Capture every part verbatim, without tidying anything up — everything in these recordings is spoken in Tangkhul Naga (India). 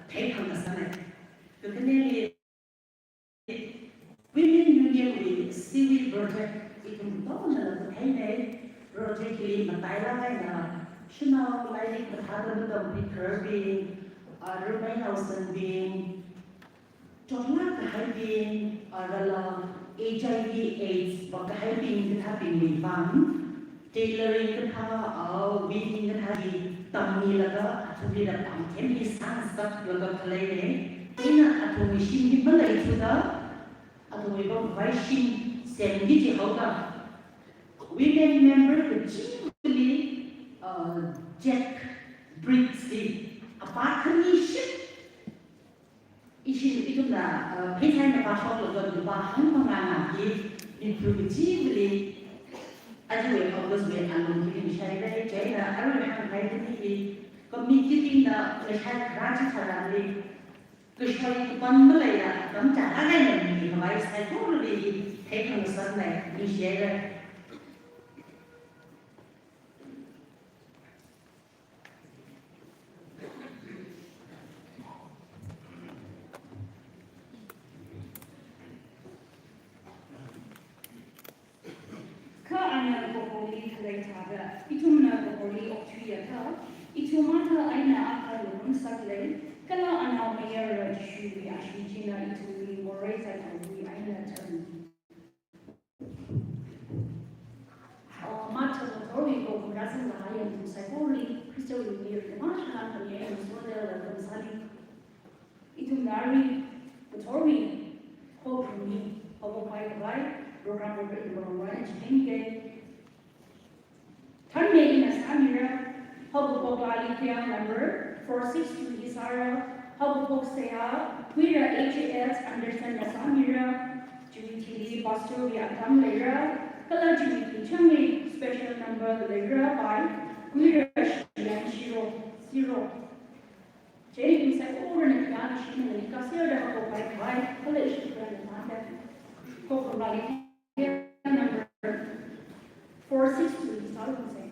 theikhang kasāna. Kakhaneli Women Union wui C V project ithum katonga la katheinei, project li matailāk eina shanao lairik mathāda matampi kharbing, ah, ramei naosangbing, chotlāk kahaibing, ah, kala H I V AIDS vā kahaibing kathābingwui vang, tailoring kathā, ah, weaving kathā hi tammilaga athumli la pamthem hi sāngasaklaga khaleinei. Chieina athumwui shim hi maleithuda, athumwui vang khavai shim semki jihaoda, women member kachivali, ah, Jack Briggs li apā khanishit, ishi ithumna, uh, pheisaina pāshoklaga lupā hangphangā ngahānki, miphu kachivali, aja wui August wui alungli ngashaira, chieina arui hāngkahai thili, committee bingna ngashai kharā chitharanli, kashoi kapan maleila, atam chālāk eina mikhavai saikorali theikhang kasāna, ningshihaira. Kha ana Kahorli khalei thāda, ithumna Kahorli okthuiakha, ithum mathā eina akha lungngasakli, kala anaomayara Jishuwui ashee china ithumli morei saikora eina tharan. Oh, mathā ngathorwui ko kumrasang kahai nathum saikorali, Khristawui ming eina mashanā khami eina soda welcome sāli. Ithumna arui ngathorwui ko khami, ko ko pai khavai, program ko pai khavai, chihānke. Thanmei ina sāmira, haokaphok lali khayang number four six two hi sāra, haokaphok seihā, Khuira H A S Anderson na sāmira, chiwui thili pastor wui atam leira, kala chiwui thili changli special number leira pai, Khuira Shiyan Shiro, Shiro. Chieina ithum saikorana khayang shimli kaserda ko pai khavai, kala ishi khayang na mada. Ko ko lali number four six two, South Hussain.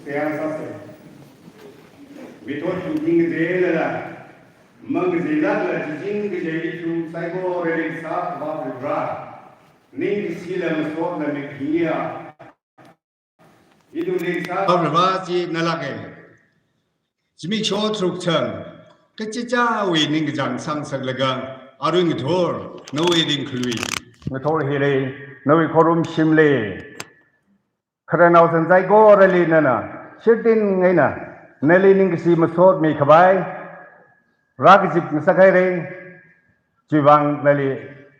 Seihā sāsa. Mithot ithum ning kaje lala, mang kaje lala, chiching kaje ithum saikorali sākhavā Varivara, ningkashi la masot la mikhiya. Ithum ning sā Varivara chi nalāke. Zimiksho tharuk chang, kachichāwui ningkachāng sāngasaklaga, arui ngathor nawui ringkhalui ngathor hili, nawui khorumshimli, khararnao sanzai korali nana shirting eina nali ningkashi masot mikhavai rākazip ngasakhaira. Chiwuivang nali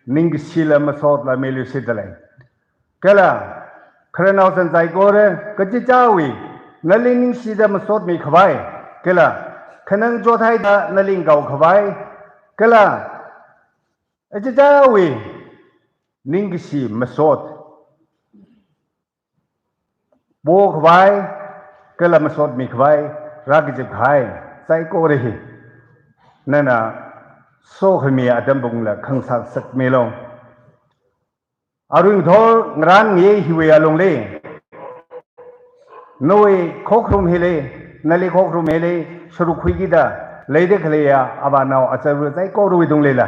ningkashila masotla miluishitdalei. Kala khararnao sanzai kora kachichāwui nali ningshida masot mikhavai, kala khanang chothaida nali ngaokhavai, kala kachichāwui ningkashi masot pokhavai, kala masot mikhavai rākazipkahai saikora hi nana sokhami atam pungla khangasā ngasakmilu. Arui ngathor ngarānngayi hiwui alungli, nawui khokharum hili, nali khokharum hili sharuk khuikida leida khaleiya avānao acharu saikorawui tunglila,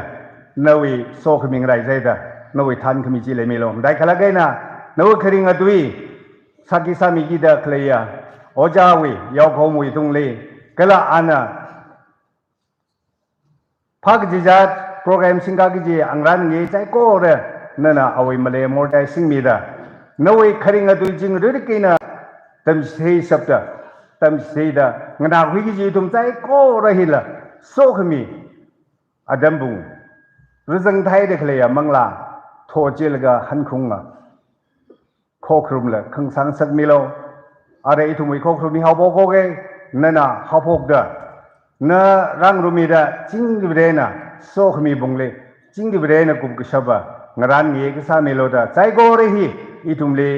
nawui sokhami ngarai zaida, nawui thānkhami chi leimilu. Madai khalak eina, nawui kharinga tui sāki sāmikida khaleiya ojāwui yaokhomwui tungli, kala ana phākazizat program singkaki kaji ngarānngayi saikora nana awui malei mortai singmida, nawui kharinga tui chingri rikina tamchithei shapda, tamchitheida nganākhui kaji ithum saikora hila sokhami atam pung, rizang thaida khaleiya manglā thotchilaga hankhunga khokharumla khangasā ngasakmilu. Ara ithumwui khokharumli haophok khoke, nana haophokda, na rāngarumida, chingri Varena sokhami pungli, chingri Varena kupkashapa ngarānngayi kasā milu da, saikora hi ithumli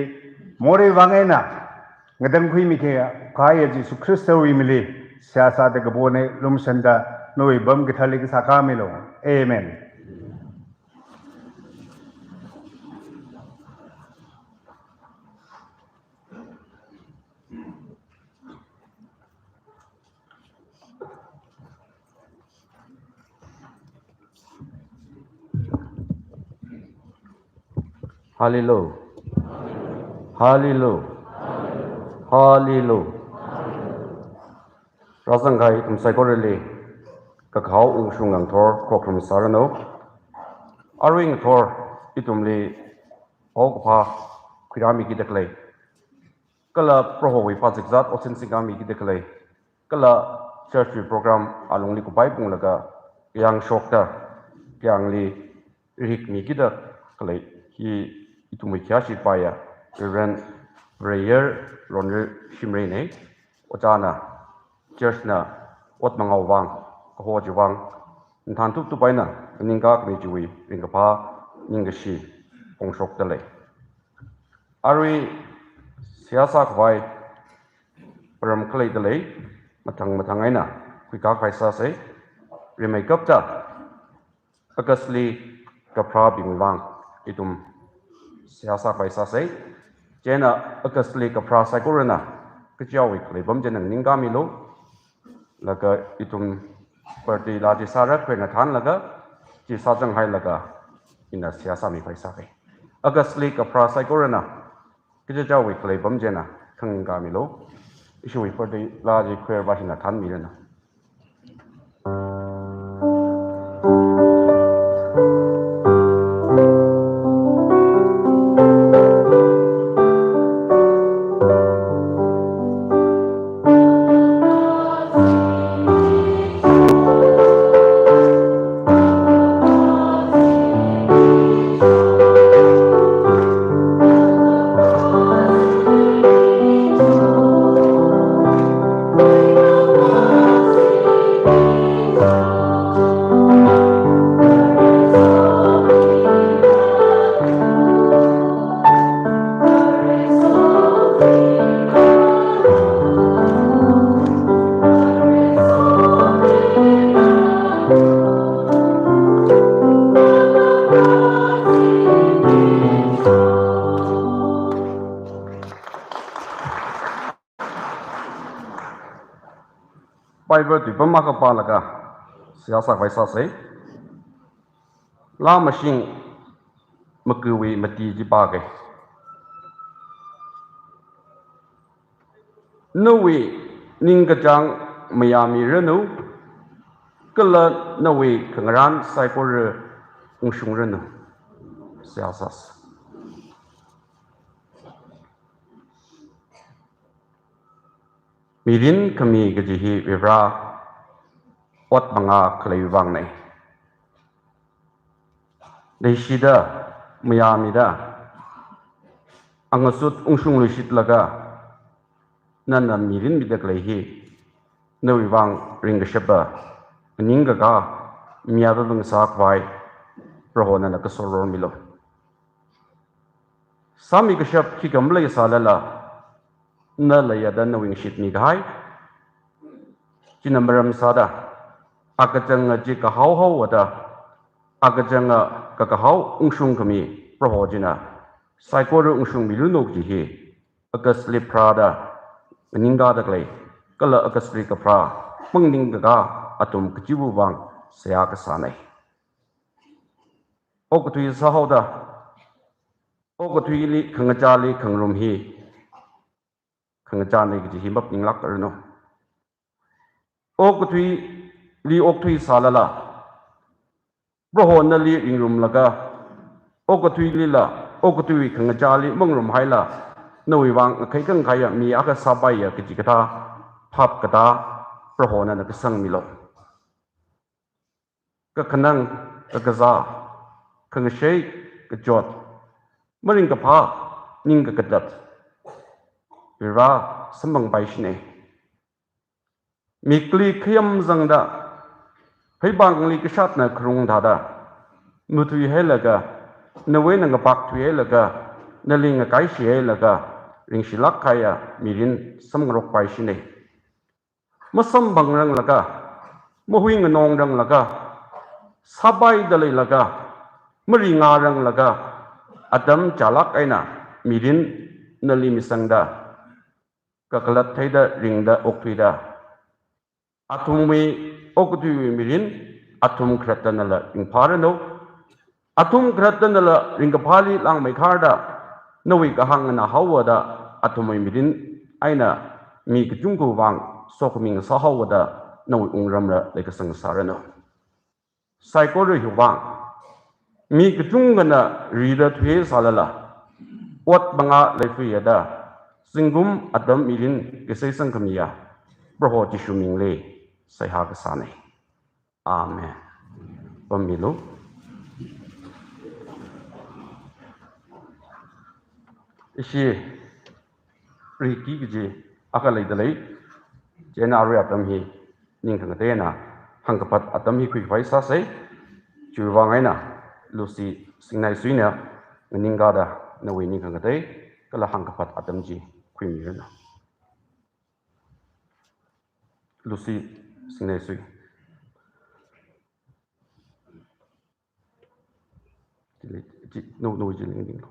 morei vang eina ngatangkhuimikahaiya Jesu Khristawui mili seihā sāda kapona, lumshanda nawui pam kathāli kasā khamilu. Amen. Hallelujah. Hallelujah. Hallelujah. Rāzangkahai ithum saikorali kakao ungshung ngathor khokharum sāranu. Arui ngathor ithumli paokaphā khuirāmikida khalei, kala Prohowui pazikzat otsin singkāmikida khalei, kala church wui program alungli kupai punglaga kayāngshokta, kayāngli rikmikida khalei hi ithumwui khayāshi paiya Reverend Reyer Ronri Shimrei ne. Ojāna, church na ot mangao vang, kaho chiwui vang, nathān tuptup eina nganingkakhami chiwui ringkaphā ningkashi phongshokdalei. Arui seihā sākhavai param khalei dalei, mathang mathang eina khuikakhavai sāsei. Rimeikapta August li kapharābingwui vang ithum seihā sākhavai sāsei. Chieina August li kapharā saikorana kachichāwui khalei pam chieina nganingkamilu. Laga ithum party laa chi sāra khuina thānlaga, chi sāzanghailaga ina seihā sāmikhavai sākei. August li kapharā saikorana kachichāwui khalei pam chieina khaningkamilu. Ishiwui party laa chi khuiva hina thānmiranu. Bible tuipam akha pālaga seihā sākhavai sāsei. Laa mashing makuwui mati chi pākei. Nawui ningkachāng mayāmiranu, Kala nawui khangarān saikora ungshungranu. Seihā sāsa. Mirin khami kaji hi Varivarā ot mangā khaleiwui vāngna. Leishida, mayāmida, angasut ungshungluishitlaga, nana mirin mida khalei hi, nawui vāng ringkashapa, nganingkakā, mayāda lungsā khavai, Proho nana kasoror milu. Sāmikashap khikha maleisālala, na leiya da nawui ngashitmi kahai. China maram sāda, akachanga chi kahao haowa da, akachanga kakahao ungshung khami Proho china saikora ungshungmiranu kaji hi, August li pharāda nganingkada khalei, kala August li kapharā mangningkakā athum kachiva̱wui vāng seihā kasāna. Okathui sāhaoda, okathuili khangachāli khangarum hi khangachāna kaji hi maphaninglākranu. Okathuili okthuisālala, Proho nali ringrumlaga, okathuilila, okathuiwui khangachāli mangarumhaila, nawui vāng ngakhai khangakhaiya mi akha sāpaiya kaji kathā, phap kathā, Proho nana kasangmilu. Kakhanang, kakazā, khangashei, kachot, maringkaphā, ning kakatat, Varivarā samphangpaishina. Mikli khayam zangda, pheipāngli kashatna kharung thāda, muthuihailaga, nawui eina ngapak thuihailaga, nali ngakaishihailaga, ringshilāk kahaiya mirin samngarokpaishina. Masamphangranglakha, mahuinganongranglakha, sāpaida leilakha, maringāranglakha, atam chālāk eina mirin nali misangda, kakhalat theida ringda okthuida, athumwui okathuiwui mirin athum khalatta nala ringphāranu. Athum khalatta nala ringkaphāli langmeikharda, nawui kahāng nganāhaowa da, athumwui mirin eina mi kachungkhawui vāng sokhami ngasāhaowa da, nawui wungramla leikasang sāranu. Saikorawui vāng, mi kachungkhana rida thuisālala, ot mangā leifaya da, zingkum atam mirin kasei sangkhamiya, Proho Jishu mingli seihā kasāna. Amen. Pammilu. Ishi riki kaji akha leidalei, chieina arui atam hi ningkhangatei eina hāngkapat atam hi khuikhavai sāsa, chiwui vāng eina Lucy Singnaizuina nganingkada nawui ningkhangatei kala hāngkapat atam chi khuimiranu. Lucy Singnaisui. Chili, chi, no, no, chili, chili.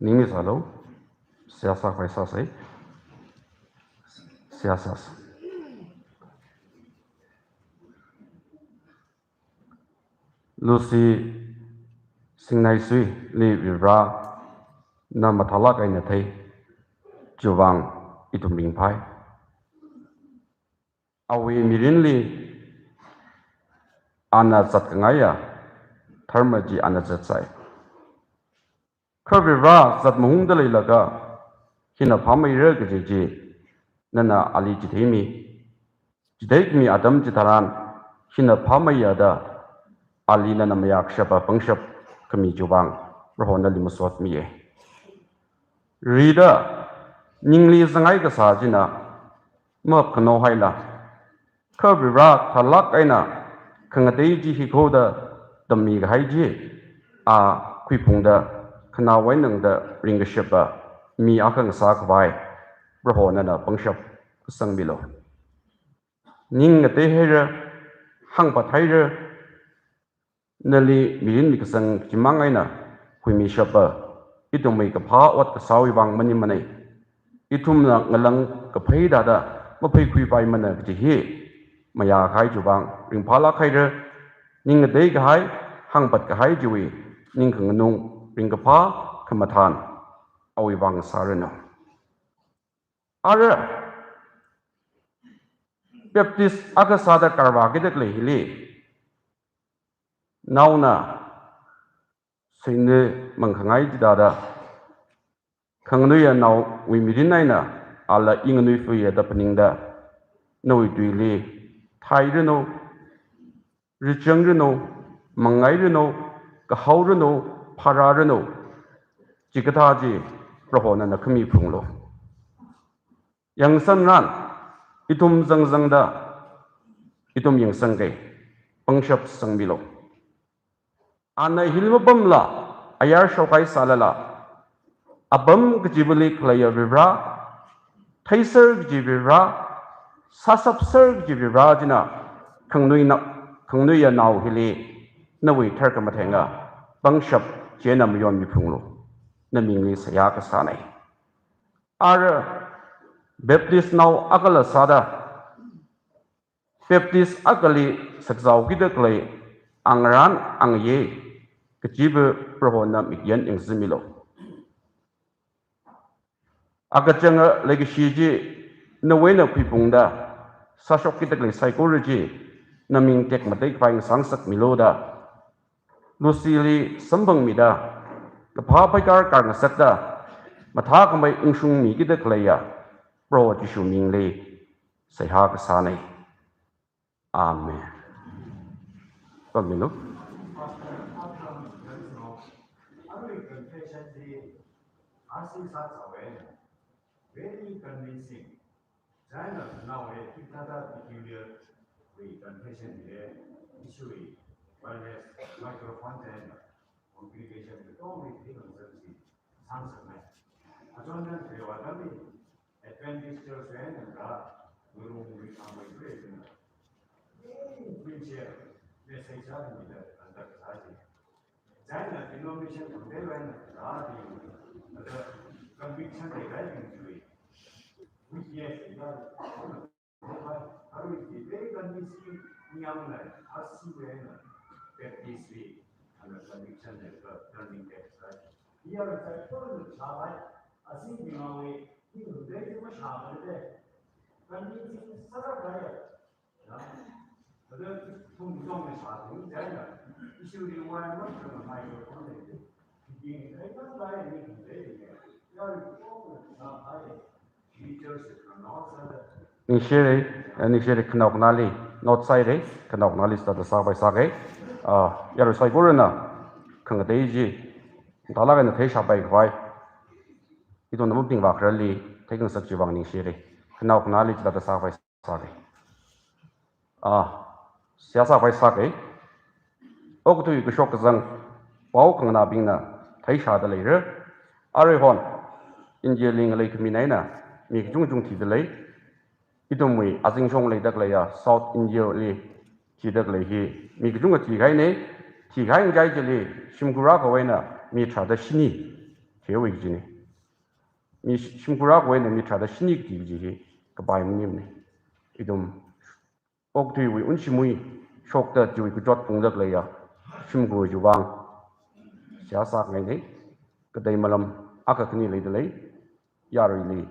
Ningmi sālu, seihā sākhavai sāsa, seihā sāsa. Lucy Singnaisuili Varivarana mathālāk eina thei, chiwui vāng ithum ringphai. Awui mirinli ana zatkangaiya dharma chi ana zatsai. Kha Varivara zat mahungda leilakha, hina phāmeira kaji chi nana ali chitheimi. Chitheimi atam chitharan hina phāmeiya da ali nana mayākashapa pangshap khami chiwui vang Prohona nali masotmiya. Rida ningli zangai kasā china mahap khanao haila, kha Varivara tharlāk eina khangatei chi hikhoda tammi kahai chi a khuiphungda khanaowui nangda ringkashapa mi akha ngasā khavai Prohona nana pangshap kasangmilu. Ning ngatei haira, hāngphat haira, nali mirin mikasang chimang eina huimishapa, ithumwui kaphā ot kasāwui vang maningmana. Ithumna ngalang kaphei thāda mapheikhuipaimana kaji hi mayākahai chiwui vang ringphālāk haira. Ning ngatei kahai, hāngphat kahai chiwui ning khanganung ringkaphā khamathān awui vang sāranu. Ara Baptist akha sāda karvā kida khalei hili naona suina mangkhangai chithāda, khanganuiya naowui mirin eina ala inganuifuiya da phaningda, nawui tuili thairanu, richangranu, mangairanu, kahaoranu, pharāranu, chikathā chi Prohona nana khami phunglu. Yangsanran, ithum zangzangda, ithum yangsangki, pangshap sangmilu. Ana hili mapamla, ayar shokhai sālala, apam kachivali khaleiya Varivara, theiser kaji Varivara, sāshapser kaji Varivara china khanganuina, khanganuiya nao hili nawui tharkhamatheng a pangshap china mayonmi phunglu. Namingli seihā kasāna. Ara Baptist nao akhala sāda, Baptist akhali sakzao kida khalei angarān angayei kachiva Prohona mikyan yangzimilu. Akachanga leikashi chi nawui eina khuiphungda sāshok kida khalei saikora chi naming tekmatei khavai ngasāngasakmilu da, Lucy li samphangmida, kaphā pheikar kar ngasakta, mathākhamei ungshungmi kida khaleiya Proho Jishu mingli seihā kasāna. Amen. Pammilu. Very convincing. China now a hithāda peculiar wui confession hi, issue wui wireless microphone china congregation katongli hithāda sāngasakna. Achon chang kreiva tami Adventist Church eina ngarumwui khamei president, very sincere message sāmida conduct sāsi. China denomination khangateiwui eina rāda, ada conviction leikahaibing chiwui witness leida, arui chi very convincing, niyamna, asiwui eina Baptist wui, ana conviction leida turning back sāsi. Iya rāchai kona shāpai, asi bingwui, hi khangatei chi mashāmana de. Convincing sāda kaya. Ningshire, eh, ningshire, khanao khanāli, note sāire, khanao khanāli sāda sāpai sāke. Ah, yarui saikorana khangatei chi, tala kaina theishāpai khavai, ithumna mapingva kharali theingasak chiwui vang ningshire. Khanao khanāli sāda sāpai sāke. Ah, seihā sāpai sāke. Okathui kashok kazang pao khanganābingna theishāda leira. Aruihon India li ngalei khamina eina mi kachungchung thida lei. Ithumwui azingshong leida khaleiya South India li thida khalei hi mi kachungkha thikahaina. Thikahai ngachai chili shimkhur akhawui eina mi tharāda shini thihaowa kajina. Mi sh-, shimkhur akhawui eina mi tharāda shini kathi kaji hi kapai maningmana. Ithum okathuiwui unshimui shokta chiwui kachot phungda khaleiya shimkhur chiwui vang seihā sāngaina. Katei malam akha khani leida lei, yaruili.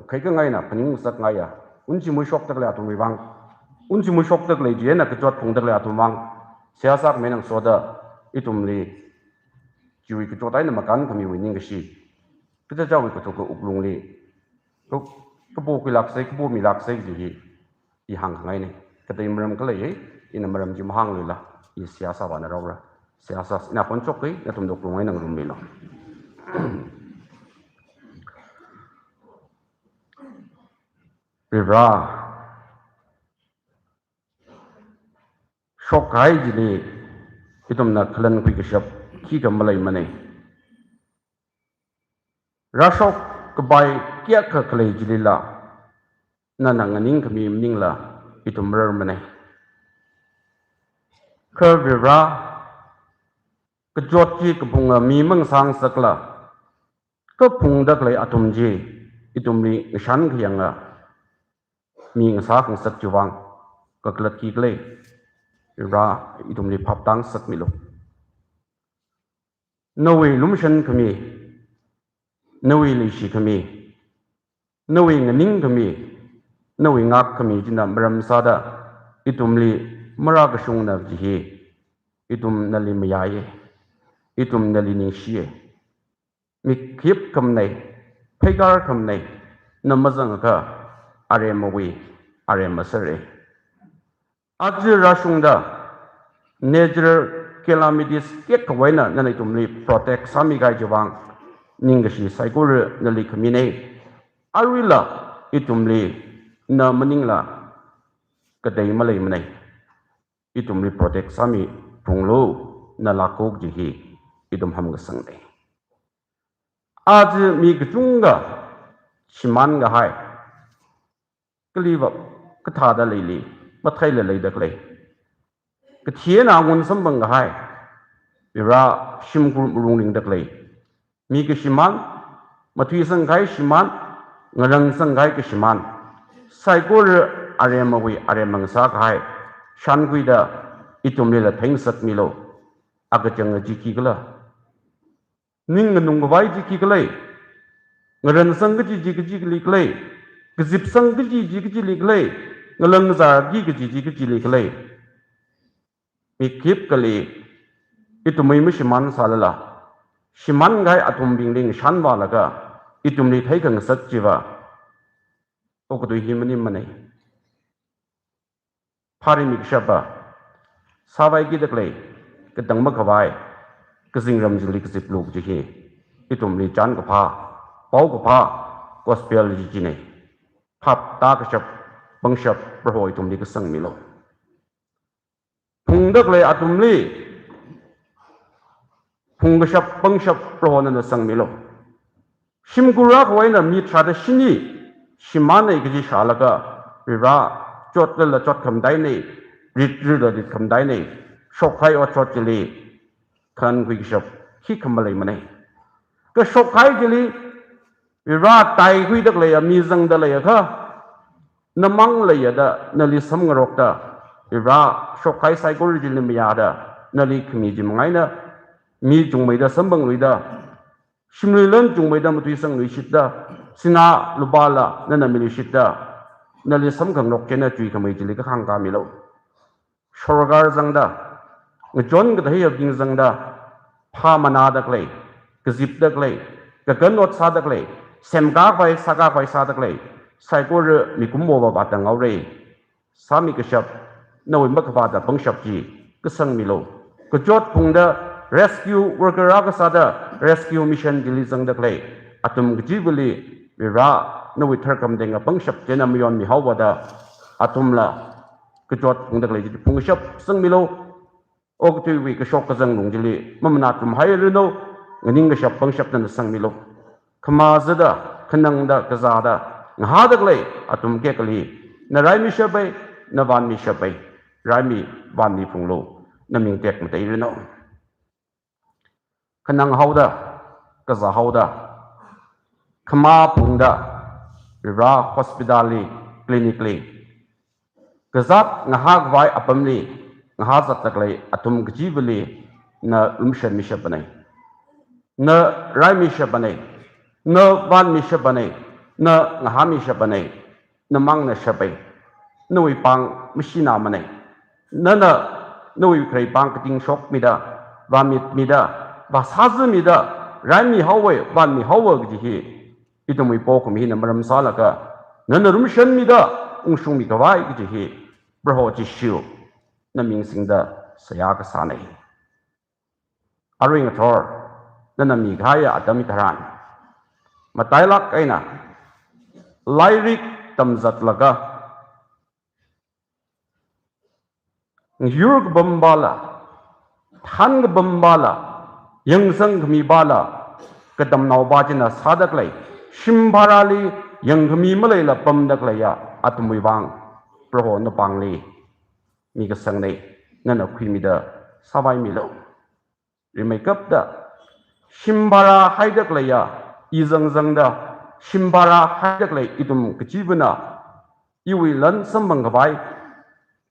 Khaikhangai eina phaningngasakngaiya unshimui shokta khalei athumwui vang, unshimui shokta khalei china kachot phungda khalei athum vang seihā sāngai ngasoda, ithumli chiwui kachot eina makānkhamiwui ningkashi Kachichāwui kathuk wuklungli, ka, kapo khuilāksei, kapo milāksei kaji hi, i hāngkhangaina. Katei maram khalei, ina maram chi mahāngluila, i seihā sāvānaraora. Seihā sā, ina phonshokki, nathumda wuklung eina ngarummilu. Rivara, shokkahai chili, ithumna khalankhui kashap khikha maleimana. Rāshokkapai kayākha khalei chilila, nana nganingkhami maningla ithum rarmana. Kha Rivara, kachot chi kaphunga mi mangasāngasakla, kaphungda khalei athum chi ithumli ngashan khayanga mi ngasākhangasak chiwui vang kakhalat khikhala, Rivara ithumli phap tāngasakmilu. Nawui lumashankhami, nawui leishikhami, nawui nganingkhami, nawui ngākkhami china maram sāda ithumli marākashungna kaji hi, ithum nali mayāya, ithum nali ningshiya. Mikkhayap khamanei, pheikar khamanei, na mazangakha aremawui arema sāra. Aja rāshungda natural calamities kayākha eina nana ithumli protect sāmikahai chiwui vang ningkashi saikora nali khamina. Aruila ithumli na maningla katei maleimana. Ithumli protect sāmiphunglu, nala kok kaji hi ithum hamkasangna. Aja mi kachungkha shimānkahai, kali va kathāda leili, matheila leida khalei, kathi eina ngun samphangkahai, Rivara shimkhur malung ringda khalei, mi kashimān, mathuisangkahai shimān, ngarangsangkahai kashimān, saikora aremawui arema ngasākahai shānkhuida ithumlila theingasakmilu. Akachanga chi khikhala, ning nganungkhavai chi khikhala, ngarangsang kaji chi kaji khikhala, kazipsang kaji chi kaji khikhala, ngalangzarki kaji chi kaji khikhala. Mikkhayap kali, ithumwui mashimān sālala, shimānkahai athumbingli ngashanvālaga ithumli theikhangasak chiva okathui hi maningmana. Phāri mikashapa, sāvāki da khalei, katang makhavai kazingram chili kaziplu kaji hi ithumli chānkaphā, paokaphā gospel chi china. Phap tākashap, pangshap Proho ithumli kasangmilu. Phungda khalei athumli phungkashap, pangshap Proho nana sangmilu. Shimkhur akha eina mi tharāda shini shimānna kaji shālaga, Rivara, chotlala chot khamataina, ritrila rit khamataina, shokkahai otshot chili khalankhui kashap khikha maleimana. Kashokkahai chili Rivara taikhuida khaleiya mi zangda leiakha, namang leiya da nali samngarokta, Rivara, shokkahai saikora chili mayāda nali khami chi manga eina, mi chungmeida samphangluida, shimlui lan chungmeida mathuisangluishitda, sinā lupāla nana miluishitda, nali samkhangarok chieina chuikhamei chili kakhāngkāmilu. Sorkar zangda, ngachon kathei hiabing zangda, phāmanāda khalei, kazipda khalei, kakan ot sāda khalei, semkakhavai sākakhavai sāda khalei, saikora mikumo vāvāda ngaora. Sāmikashap, nawui makhavāta pangshap chi kasangmilu. Kachot phungda rescue worker akha sāda rescue mission chili zangda khalei athum kachivali, Rivara, nawui tharkhamatenga pangshap chieina mayonmihaowa da, athumla kachot phungda khalei chi phungkashap sangmilu. Okathuiwui kashok kazang lung chili mamanā tumhairanu, nganingkashap pangshap nana sangmilu. Khamazāda, khanangda, kazāda, ngahāda khalei athum kayākhali na raimishapa, na vānmishapa, raimi vānmi phunglu, na ming tekmateiranu. Khananghaoda, kazāhaoda, khamā phungda, Rivara, hospital li, clinic li, kazāt ngahākhavai apamli ngahāzatda khalei athum kachivali na lumashanmishapana. Na raimishapana. Na vānmishapana. Na ngahāmishapana. Namangna shapa. Nawui pāng mashinamana. Nana nawui kharei pāng kating shokmida, vāmitmida, vāsazāmida, ranmihaowa, vanmihaowa kaji hi, ithumwui pokhami hina maram sālaga, nana rumshanmida ungshungmi khavai kaji hi, Proho Jishu, na ming singda seihā kasāna. Arui ngathor, nana mikahaiya atam hitharan, matailāk eina, lairik tamzatlaga, yur kapam pāla, than kapam pāla, yangsang khami pāla, katamnao pā china sāda khalei, shim bharali yangkhami maleila pamda khaleiya athumwui vang, Proho na pāngli mikasangna, nana khuimida sāvaimilu. Rimeikapta, shim bhara haida khaleiya, i zangzangda, shim bhara haida khalei ithum kachivana, iwui lan samphang khavai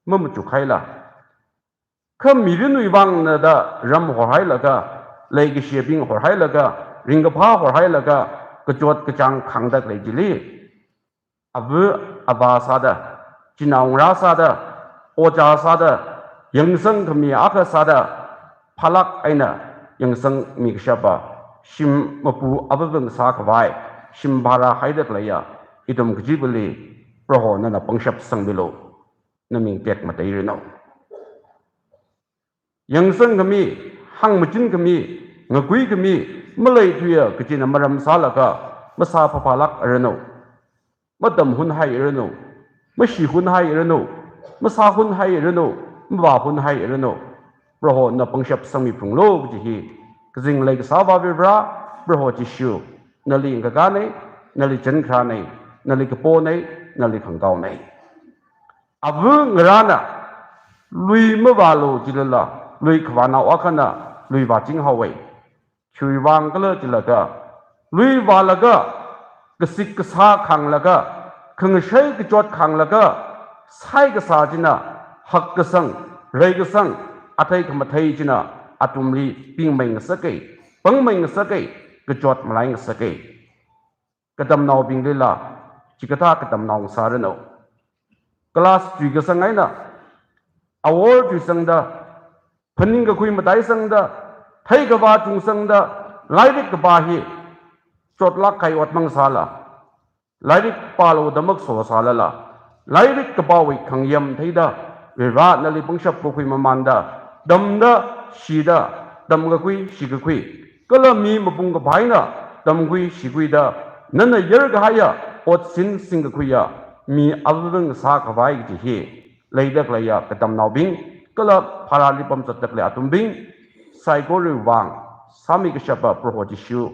mamachuk haila, kha mirinwui vangna da ram horhailaga, leikashibing horhailaga, ringkaphā horhailaga, kachot kachāng khāngda khalei chili, ava avā sāda, chinaongarā sāda, ojā sāda, yangsang khami akha sāda, phālāk eina yangsangmi kashapa, shim mapu avāva ngasā khavai, shim bhara haida khaleiya ithum kachivali, Proho nana pangshap sangmilu, na ming tekmateiranu. Yangsang khami, hāngmachin khami, ngakui khami maleithuiya kajina maram sālaga, masā phaphālākaranu, matamhunhairanu, mashihunhairanu, masāhunhairanu, mavāhunhairanu. Proho na pangshap sangmiphunglu kaji hi, kazing leikasā Avāva Vare, Proho Jishu, nali ngakakana, nali chānkharana, nali kapona, nali khangkaona. Ava ngarāna, lui mavālu jilala, lui khavānao akhana lui vāchinghaowa. Khiwui vang khala jilaga, lui vālaga, kasik kasā khānglaga, khangashei kachot khānglaga, sai kasā china, hakkasang, reikasang, athei khamathei china, athumli pingmei ngasaka, pangmei ngasaka, kachot malai ngasaka. Katamnaobinglila, chikathā katamnao ngasāranu. Class tui kasang eina, awor tui sangda, phaningkakhui mataisangda, theikhavā chungsangda, lairik kapā hi chotlāk kahai ot mang sāla, lairik pālu da makso sālala, lairik kapāwui khangyam theida, Vare nali pangshap kakhui mamānda, tamda, shida, tamkakhui, shikakhui, kala mi mapung kaphā eina tamkhui shikhuida, nana yarkahaiya otsin singkakhuiya mi avāva ngasā khavai kaji hi, leida khaleiya katamnaobing, kala bharali pamzatda khalei athumbing saikorawui vang, sāmi kashapa Proho Jishu,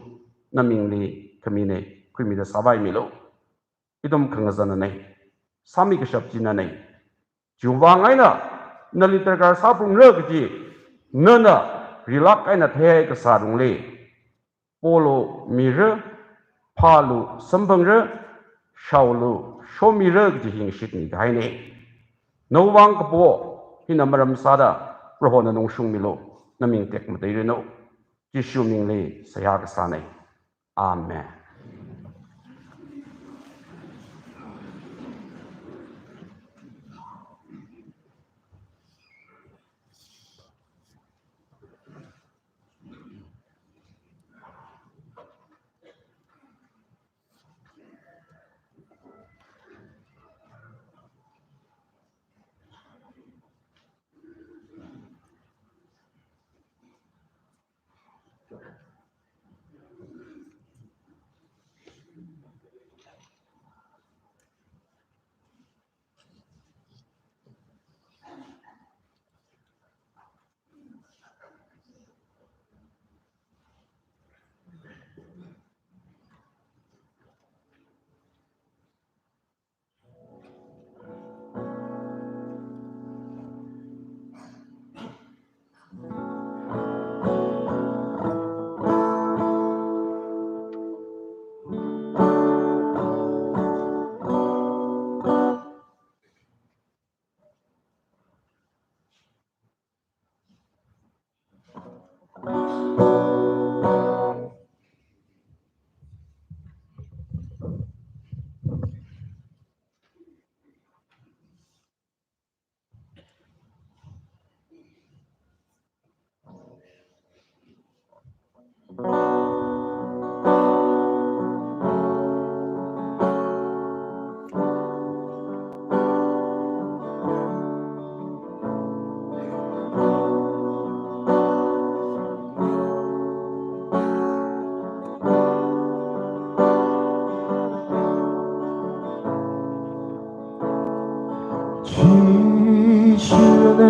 na mingli khamina, khuimida sāvaimilu. Ithum khangazanna, sāmi kashap chinana. Chiwui vang eina, nali darkar sāphalungra kaji, nana rilāk eina theihai kasā lungli, polu mira, phālu samphangra, shaolu shomira kaji hi ngashitmi kahaina. Nawui vang kapo hina maram sāda, Proho nana ungshungmilu, na ming tekmateiranu. Jishu mingli seihā kasāna. Amen.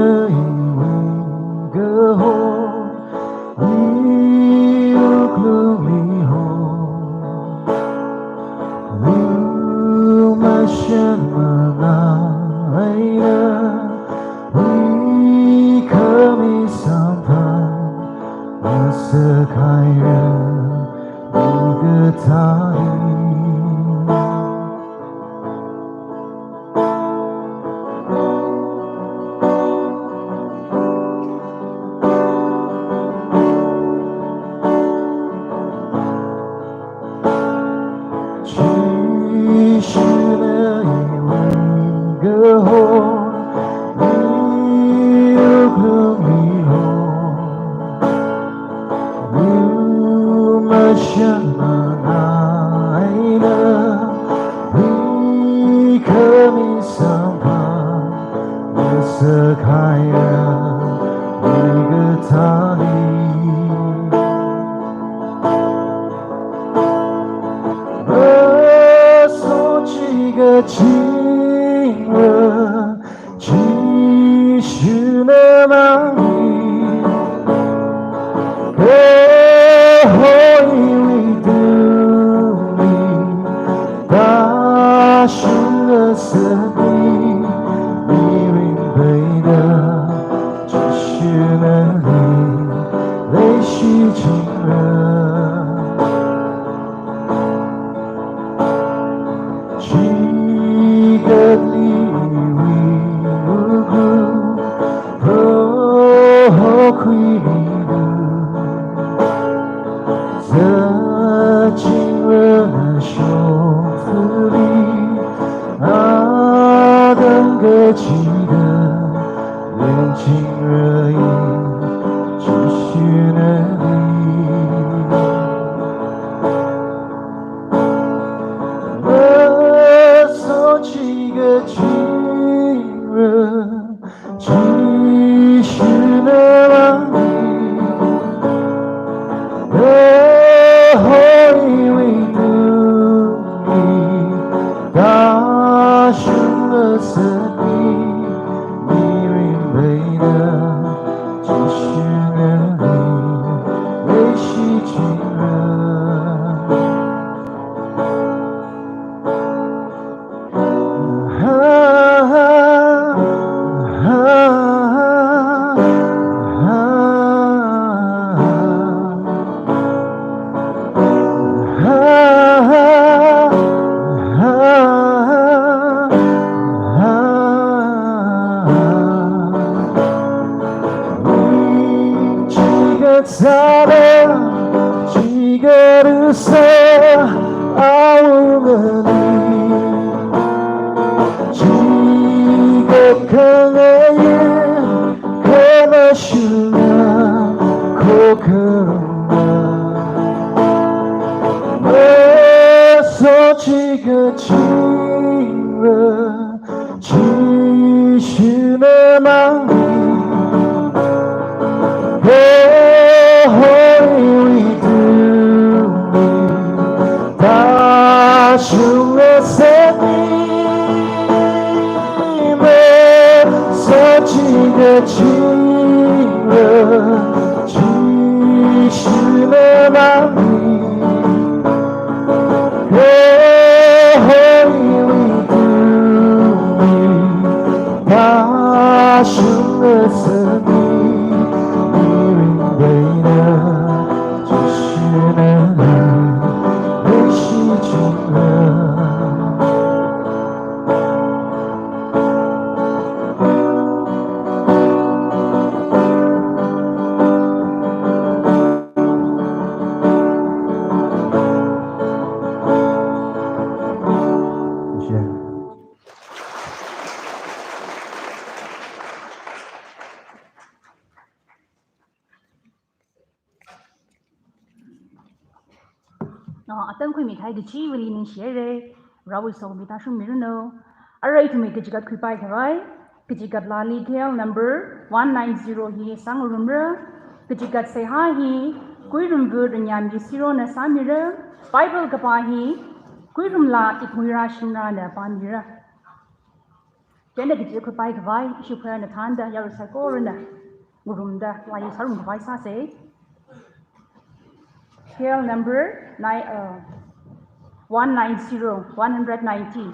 Iwui kahor, iwui wuklungli hor, lumashan mangaina, ikhami samphang masākhaira, ikathā hi. Jishuna iwui kahor, iwui wuklungli hor, lumashan mangaina, ikhami samphang masākhaira, ikathā hi. Masochikachingra, Jishuna mangli, kahor iwui tungli, tāshungngasakmi, mirin peida, Jishunali leishichingra. Chikatli iwui wuklung, Proho khuimilu, zatchingra nashongfali, atam kachida, yangchingra i Jishunali. Masochikachingra, Jishuna mangli, kahor iwui tungli, tāshungngasakmi, mirin peida, Jishunali leishichingra. Chikatsāda, chikathusa awungali, chikakhangaya, khamashunga, khokharuma. Masochikachingra, Jishuna mangli, kahor iwui tungli, tāshungngasakmi, masochikachingra, Jishuna mangli, kahor iwui tungli, tāshungngasakmi, mirin peida, Jishunali leishichingra. Ah, atam khuimikahai kachiva̱li ningshihaira, Varewui sokhami tāshungmiranu. Arui ithumwui kachigat khuipai khavai, kachigat laali K L number one nine zero hi sāngarumra, kachigat seihā hi Kuirumva Ranyami Sirona sāmira, Bible kapā hi Kuirumla Ikmuira Shingrana pāmira. Chieina kachi khuipai khavai, ishi khuina thānda yarui saikorana ngarumda, wai sārum khavai sāsa. Serial number nine, uh, one nine zero, one hundred ninety.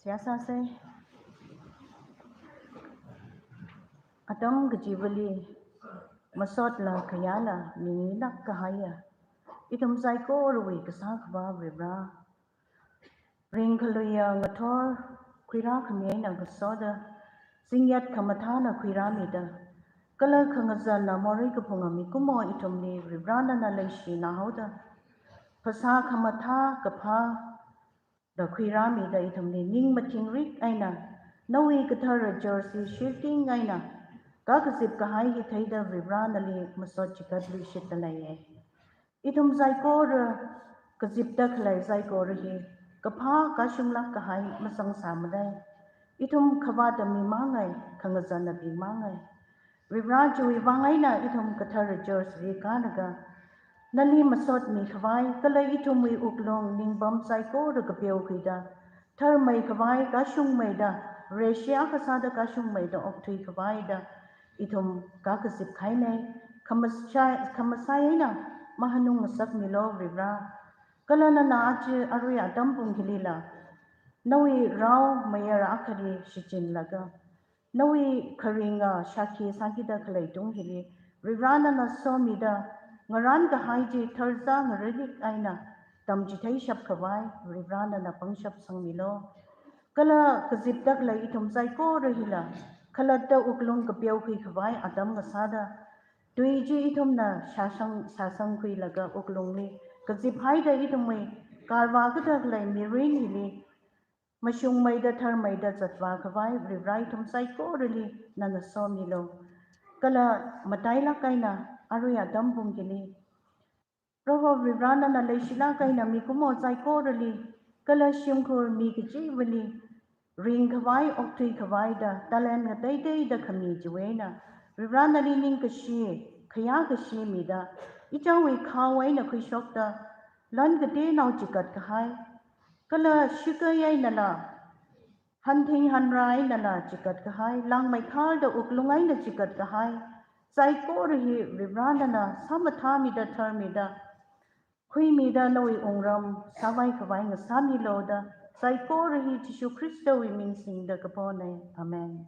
Seihā sāsa. Atam kachivali masotla khayāla mingailāk kahaiya ithum saikorawui Kasā Akhava Varivara, ringkhaluiya ngathor khuirākhami eina ngasoda, zingyat khamathāna khuirāmida, kala khangazanna morei kaphunga mikumo ithumli Varivara nana leishinahaoda, phasā khamathā kaphā da khuirāmida ithumli ning mathingrik eina nawui kathara church hi shifting eina kakazip kahai hi theida Varivara nali masot chigatluishitda leiya. Ithum saikora kazipda khalei saikora hi kaphā kashunglāk kahai mazangsāmada. Ithum khavātda mimangai, khangazanna mimangai. Varivara chiwui vang eina ithum kathara church hi kālaga nali masot mikhavai, kala ithumwui wuklung ningpam saikora kapeokhuida, tharmeikhavai kashungmeida, Vareshi akha sāda kashungmeida okthuikhavaida ithum kakazip kahaina. Khamasai, khamasai eina mahanung ngasakmilu Varivara. Kala nana aja arui atam pung hilila nawui rao mayara akhali shichinlaga, nawui kharinga shākhi sākida khalei tung hili Varivara nana somida, ngarān kahai chi tharzā ngaralik eina tamchitheishapkhavai Varivara nana pangshap sangmilu. Kala kazipda khalei ithum saikora hila khalatta wuklung kapeokhuikhavai atam ngasāda, tui chi ithumna shāsang, shāsangkhuilaga wuklungli kaziphaida ithumwui karvā kathā khalei mirin hili mashungmeida tharmeida zatvākhavai Varivara ithum saikorali nana somilu. Kala matailāk eina arui atam pung hili Proho Varivara nana leishilāk eina mikumo saikorali, kala shimkhur mi kachivali ringkhavai, okthuikhavaida talent ngateiteida khami chiwui eina Varivara nali ningkashi, khayākashi mida, ichāwui khao eina khuishokta lan kateonao chigat kahai, kala shikai einala, hanthing hanra einala chigat kahai, langmeikharda wuklung eina chigat kahai saikora hi Varivara nana sāmathāmida tharmida, khuimida nawui wungram sāvaikhavai ngasāmilu da, saikora hi Jishu Khristawui ming singda kapona. Amen.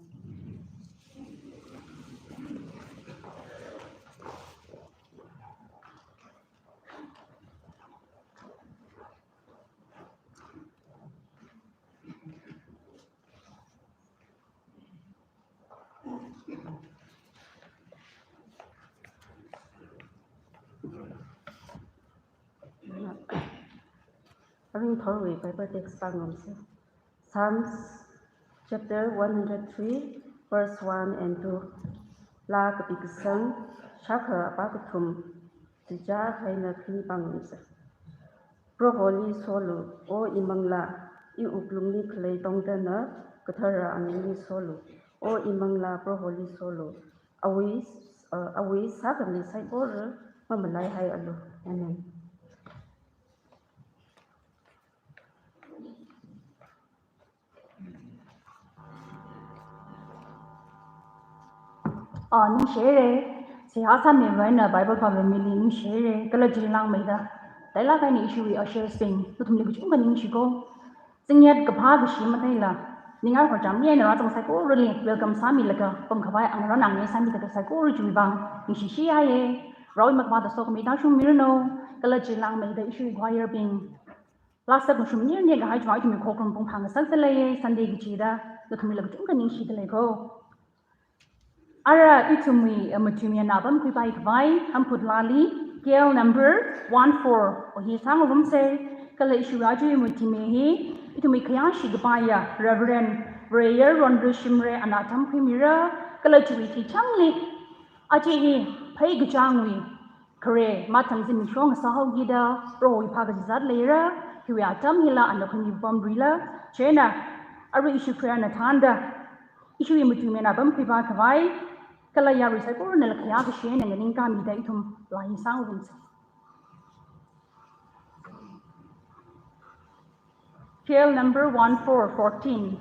Aring thorwui Bible text pāngarumsa. Psalms chapter one hundred three, verse one and two. Laa kapi kasang, shākha apā kathum, chichā haina khani pāngarumsa. Proholi solu, O imanglā, iwuklungli khalei tongda na kathara anili solu, O imanglā, Proholi solu. Awui, uh, awui sākhami saikora mamalaihaialu. Amen. Ah, ningshire. Seihā sāmiwui eina Bible pāmi mili ningshire. Kala chili langmeida, tailāk eina ishiwui ushers bing, nathumli kachungkha ningshiko. Zingyat kaphā kashi matheila, ningai horcham eina rāzang saikorali welcome sāmilaga pamkhavai angarān angni sāmida saikora chiwui vang ningshishiya ye. Raowui makhavāta sokhami tāshungmiranu. Kala chili langmeida ishiwui choir bing, last step mashung nirni kahai chiwui vang ithumwui khokharum pung phāngasakta leiya, Sunday kachida, nathumlila kachungkha ningshida leiko. Ara ithumwui, eh, matuimi eina pamkhuipaikhavai, Hamput Lali, K L number one four, o hi sāngarumsa. Kala ishiwui aja matuimi hi ithumwui khayāshi kapaiya Reverend Vareyar Ronru Shimray ana tamkhuimira, kala chiwui thuichāngli aja hi pheikachāngwui khare mathang zimiksho ngasāhaokida Prohowui phākazat leira, hiwui atam hila ana khuimi pamrila, chieina arui ishi khare ana thānda, ishiwui matuimi eina pamkhuipakhavai, kala yarui saikoranala khayākashi eina nganingkāmida ithum laa hi sāngarumsa. K L number one four fourteen.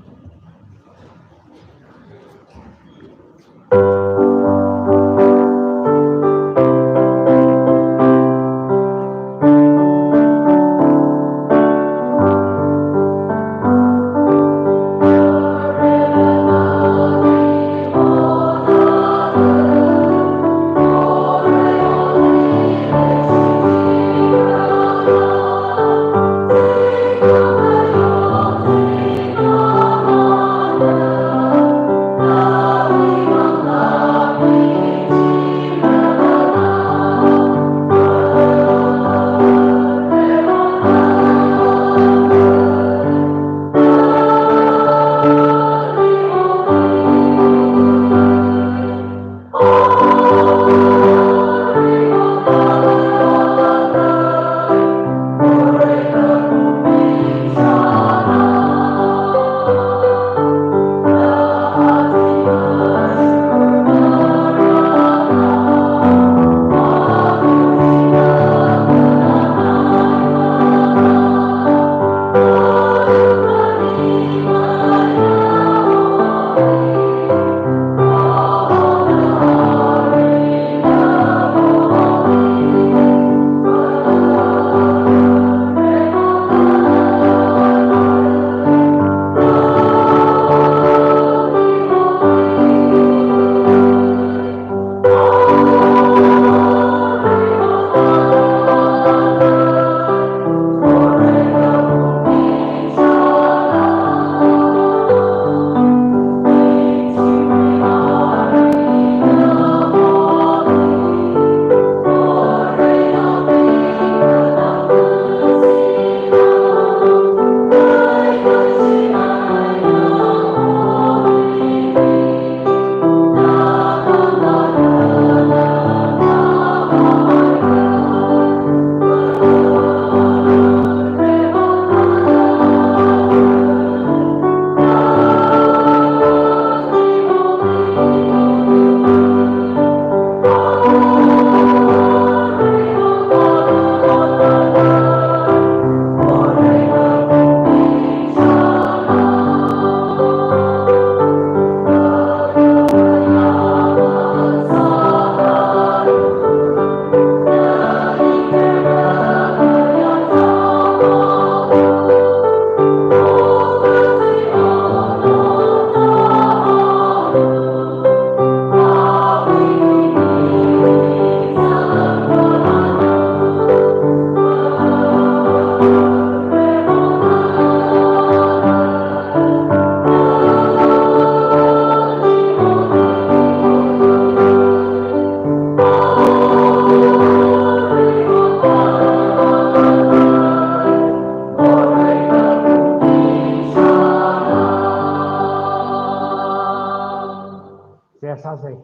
sāsei.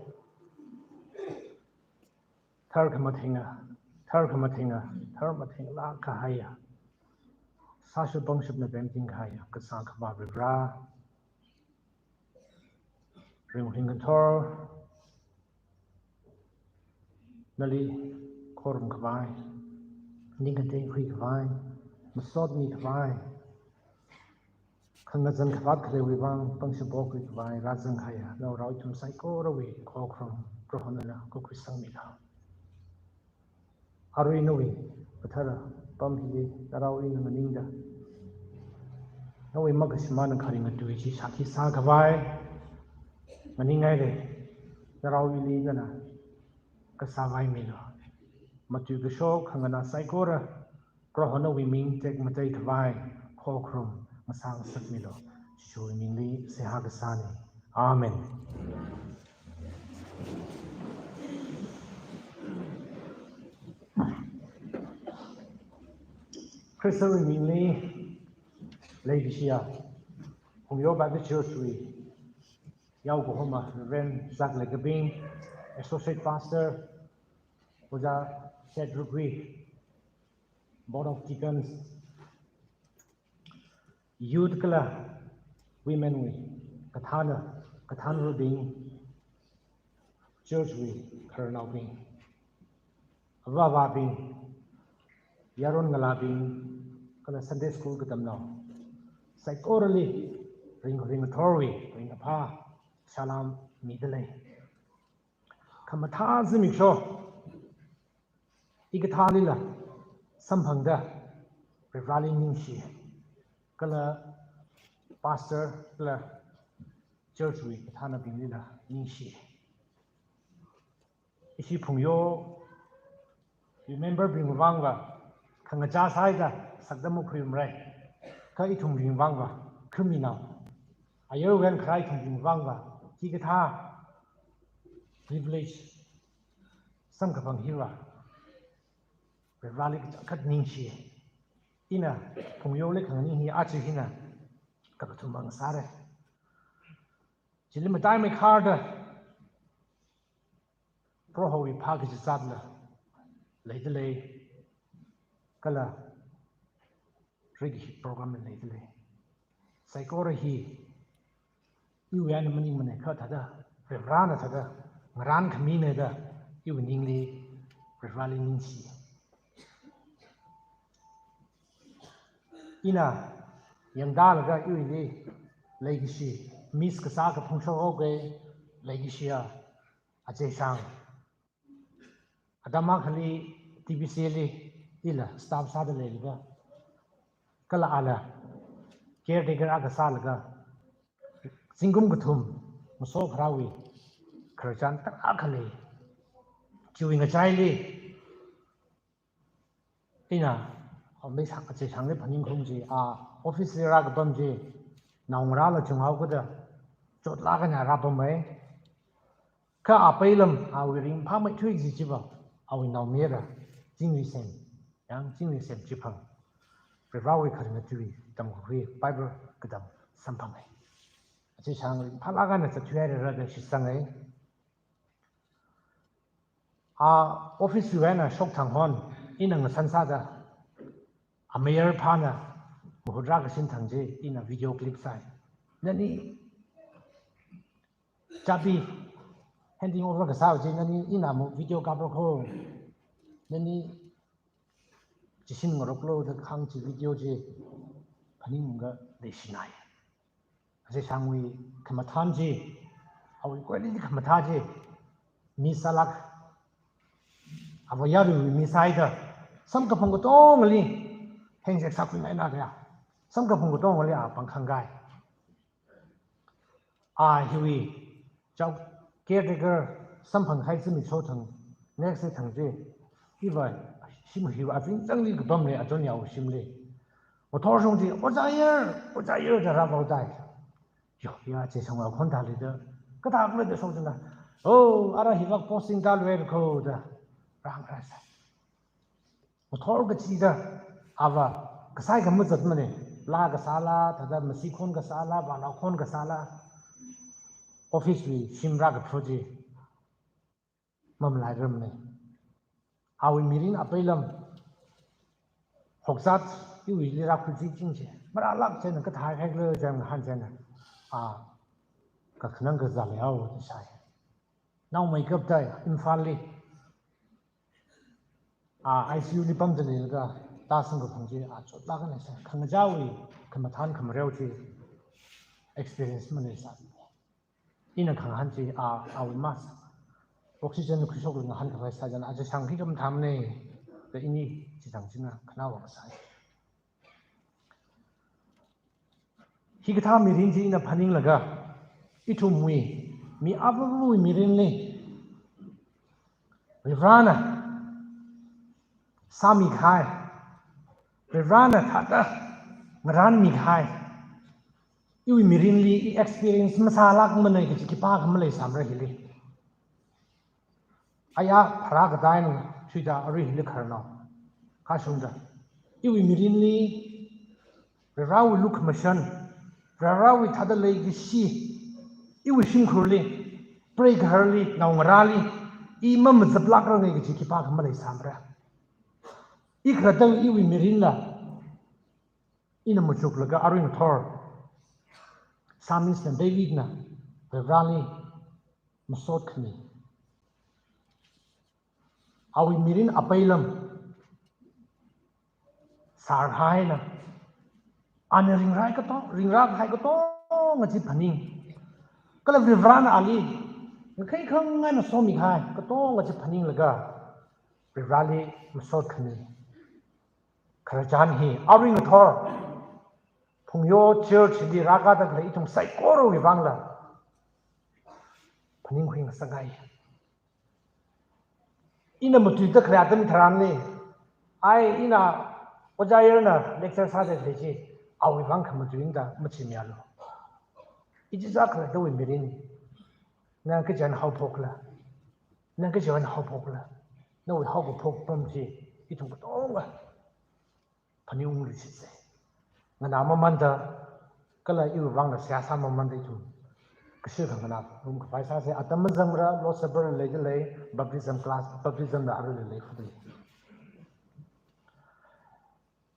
Tharkhamathinga, tharkhamathinga, tharmathinglāk kahaiya, sāshap pangshapna pemting kahaiya Kasā Akhava Varivara, ringring ngathor, nali khorumkhavai, ningkatei khuikhavai, masotmikhavai, khangazan khavāt khaleiwui vang pangshap pokhuikhavai rāzang kahaiya naorao ithum saikorawui khokharum Proho nana khuikhuisangmilu. Arui nawui kathara pam hili narao ina nganingda, nawui makashimān kharinga tui chi shākhi sākhavai nganingngailei. Narao ili nana kasā vaimilu. Matui kashok khanganā saikora Proho nawui ming tekmateikhavai khokharum ngasā ngasakmilu. Jishuwui mingli seihā kasāna. Amen. Khristawui mingli leikashiya Phungyo Baptist Church wui yaokahoma, Reverend Zaklekabing, Associate Pastor, Ojā Shedrukhui, Board of Deacons, Youth kala Women wui kathāna, kathānrabing, Church wui khararnaobing, avāvabing, yaron ngalābing, kala Sunday School katamnao saikorali ringring ngathorwui ringkaphā salām midalei. Khamathā zimiksho hikathālila samphangda Varivarali ningshi, kala pastor kala church wui kathānabinglila ningshi. Ishi Phungyo member bing vangva khangachā sāhaida sakda makhuimarei. Kha ithumbing vangva, khaminao ayar wen kharai ithumbing vangva, hikathā privilege samkaphang hiva Varivarali kachangkhat ningshi. Ina Phungyoli khanganing hi aja hina kakathum mang sāra. Chili mataimei kharda Prohowui phākazā zatla leidalei, kala riki program leidalei. Saikora hi iwui eina maningmana, kha thāda Varivarana thāda ngarānkhamina da iwui ningli Varivarali ningshi. Ina yangdalaga iwuili leikashi miss kasā kaphung shokhaoki, leikashiya Achei Shang. Atam akhali T B C li ila staff sāda leilaga, kala ala caretaker akha sālaga, zingkum kathum masokharāwui khararchan tarākha lei. Chiwui ngachaili ina, a, Achei Shangli phaningkhaung chi, a office li rākapam chi naongarāla chunghaokada chotlāk eina rāpammei. Kha a peilam, awui ringphāmeithui kaji chiva awui naomayara Chingrisem, Yang Chingrisem Chiphang, Varivarawui kharinga tui tamkakhui Bible katam samphanga. Achei Shang ringphālāk eina zatthuihairara da shitsangai. A office wui eina shokthang hon ina ngasan sāda, a mayor phāna mahut rākasin thang chi ina video clip sāi. Nani chabi handing over kasā chi nani ina mu video kapra kho. Nani chishin ngaroklo da kahāng chi video chi phaningungda leishinai. Achei Shangwui khamathān chi, awui quality khamathā chi miss sālāk. Ava yaruiwui miss sāhaida samkaphang katongali hengzek sākhuingaina kaya. Samkaphang katongali a pangkhangai. A hiwui chao caretaker samphang kahai zimiksho thang, next day thang chi, iva shim hiwui azingzangli kapamli, achon yao shimli. Ngathor shong chi, Ojā Yar, Ojā Yar da rāpao dai. Yo, ya Achei Shangwui khon thāli da, kathākhala da shok china. Oh, ara hivak posting tāluira kho da rāngarāsai. Ngathor kachida ava kasai khamazatmana, laa kasāla, thāda masi khon kasāla, vānao khon kasāla. office wui shim rākapha chi mamalairarmana. Awui mirin apeilam hokzat iwuili rākhuiching chi marālāk chieina kathāhai khala chieina ngahān chieina, a, kakhanang kazā leihao da shāi. Naomeikapta Imphalli, a, I C U li pamda leilaga tāsang kaphang chi, a, chotlāk eina shāi. Khangachāwui khamathān khamareo chi experience maleisā. Ina khangahān chi, a, awui mask, oxygen khuishokla ngahānkhavai sā chieina, a, chi shāngkhui khamathāmana da ini chi thang china khanaowa kasā. Hikathā mirin chi ina phaninglaga, ithumwui, mi avāvawui mirinli Varivarana sāmikahai, Varivarana thāda ngarānmikahai, iwui mirinli i experience masālākmana kaji khipākha maleisāmara hili. Aya pharākatā eina thuida arui hili khararnao kashungda, iwui mirinli Varivarawui lukhamashan, Varivarawui thāda leikashi, iwui shimkhurli, preigahārli, naongarāli, i mamazaplākranga kaji khipākha maleisāmara. I khalatta iwui mirinla, ina machuklaga arui ngathor, Psalmist na David na Varivarali masot khami. Awui mirin apeilam sārhaina, ana ringrāi katong, ringrākahai katonga chi phaning. Kala Varivarana ali ngakhai khangai eina somikahai katonga chi phaninglaga, Varivarali masot khami. Khararchan hi arui ngathor Phungyo Church li rākada khalei ithum saikorawui vangla phaningkhui ngasangai. Ina matuida khalei atam tharanli, ai ina ojā Yirna lecture sāda khalei chi, awui vang khamatuida machimialu. Ichichā khalattawui mirin, na kajan haophokla, na kajan haophokla, nawui haokaphok apam chi ithum katonga phaningungluishitsa. Nganā mamanda kala iwui vangla seihā sā mamanda ithum kashi khanganā ngarumkhavai sāsa. Atam mazangmara, Lord's Supper la leida lei, baptism class, baptism la aruila leikhuida lei.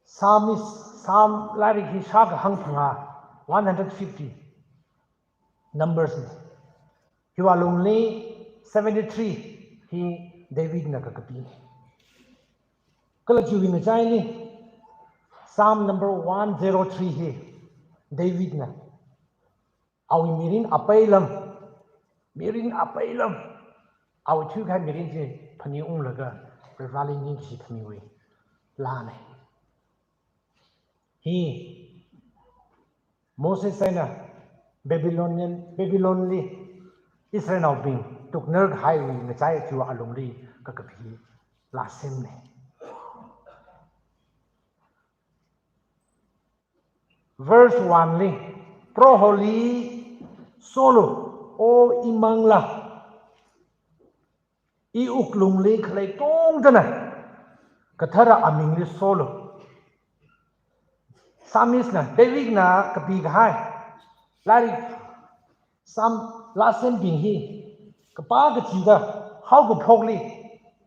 Psalmist, Psalm lairik hi shākahāng phangā, one hundred fifty. Numbers na. Hiwui alungli seventy-three hi David na kakapi. Kala chiwui ngachaili Psalm number one zero three hi David na awui mirin apeilam, mirin apeilam, awui thuikahai mirin chi phaningunglaga Varivarali ningkashi khamiwui lāna. Hi Moses eina Babylonian, Babylon li Israelnaobing tuknar kahaiwui ngachai chiwui alungli kakapi lāsemna. Verse one li, Proholi solu, O imanglā, i wuklungli khalei katongana kathara amingli solu. Psalmist na, David na kapikahai lairik Psalm lāsembing hi kapā kachida haokaphokli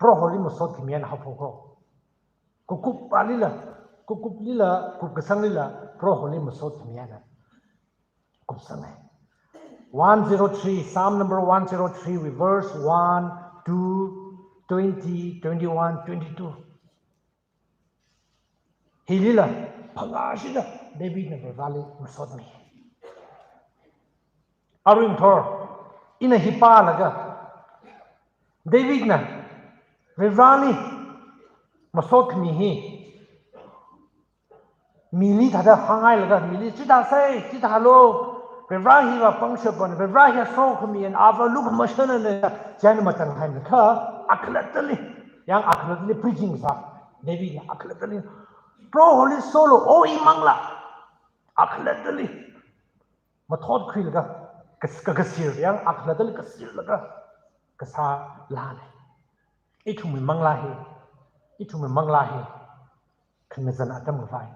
Proholi masot khami eina haophokhaowa. Kakup alila, kakuplila, kupkasanglila Proholi masot khami eina kupsanga. One zero three, Psalm number one zero three wui verse one, two, twenty, twenty-one, twenty-two. Hilila phangāshida David na Varivarali masotmi. Arui ngathor ina hi pālaga, David na Varivarali masot khami hi mili thāda hānghailaga, mili chithāsa, chithālu, Varivara hiva pangshapna, Varivara hiya sokhami eina ava lukhamashana, chieina matanghaimana kha, akhalattali, yang akhalattali preaching sā, David na akhalattali, Proholi solu, O imanglā, akhalattali mathotkhuilaga, kas-, ka-, kasir, yang akhalattali kasirlaga kasā lāna. Ithumwui manglā hi, ithumwui manglā hi khangazan atam khavai,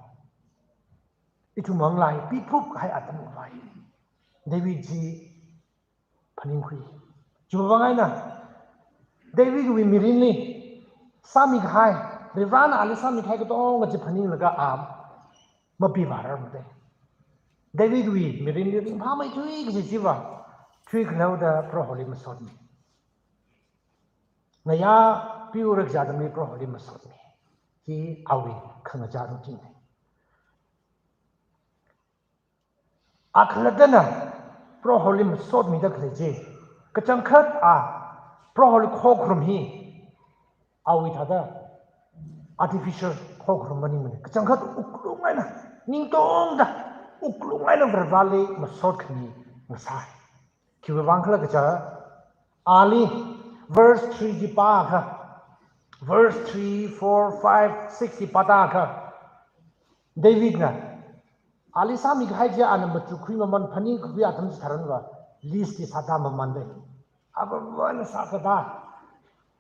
ithumwui manglā hi piphup kahai atam khavai. David chi phaningkhui. Chiwui vang eina Davidwui mirinli sāmikahai, Varivarana ali sāmikahai katonga chi phaninglaga a mapivārarmade. Davidwui mirinli ringphāmeithui kaji chiva thuikhaleoda Proholi masotmi. Ngayā piura kaja atamli Proholi masotmi. Hi awui khangachā routine ne. A khalattana Proholi masotmida khalei chi, kachangkhat a Proholi khokharum hi awui thāda artificial khokharum maningmane. Kachangkhat wuklung eina, ningtongda wuklung eina Varivarali masot khami ngasai. Khiwui vang khala kaja, ali verse three chi pākha, verse three, four, five, six chi pātākha, Davidna ali sāmikahai chi ana machukkhui mamān, phaningkhui atam chitharanva list chi sātā mamānde. Avāvana sākatā,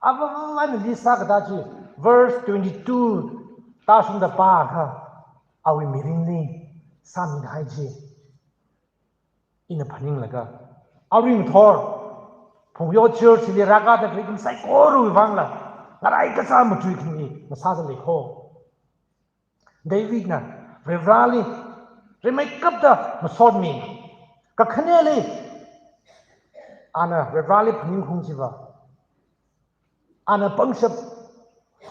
avāvana list sākatā chi verse twenty-two tāshungda pākha, awui mirinli sāmikahai chi ina phaninglaga, arui ngathor Phungyo Churchli rākada khalei ithum saikorawui vangla ngarai kasā matuikhami ngasāda leikho. Davidna Varivarali rimeikapta masotmi. Kakhaneli ana Varivarali phaningkhaung chiva, ana pangshap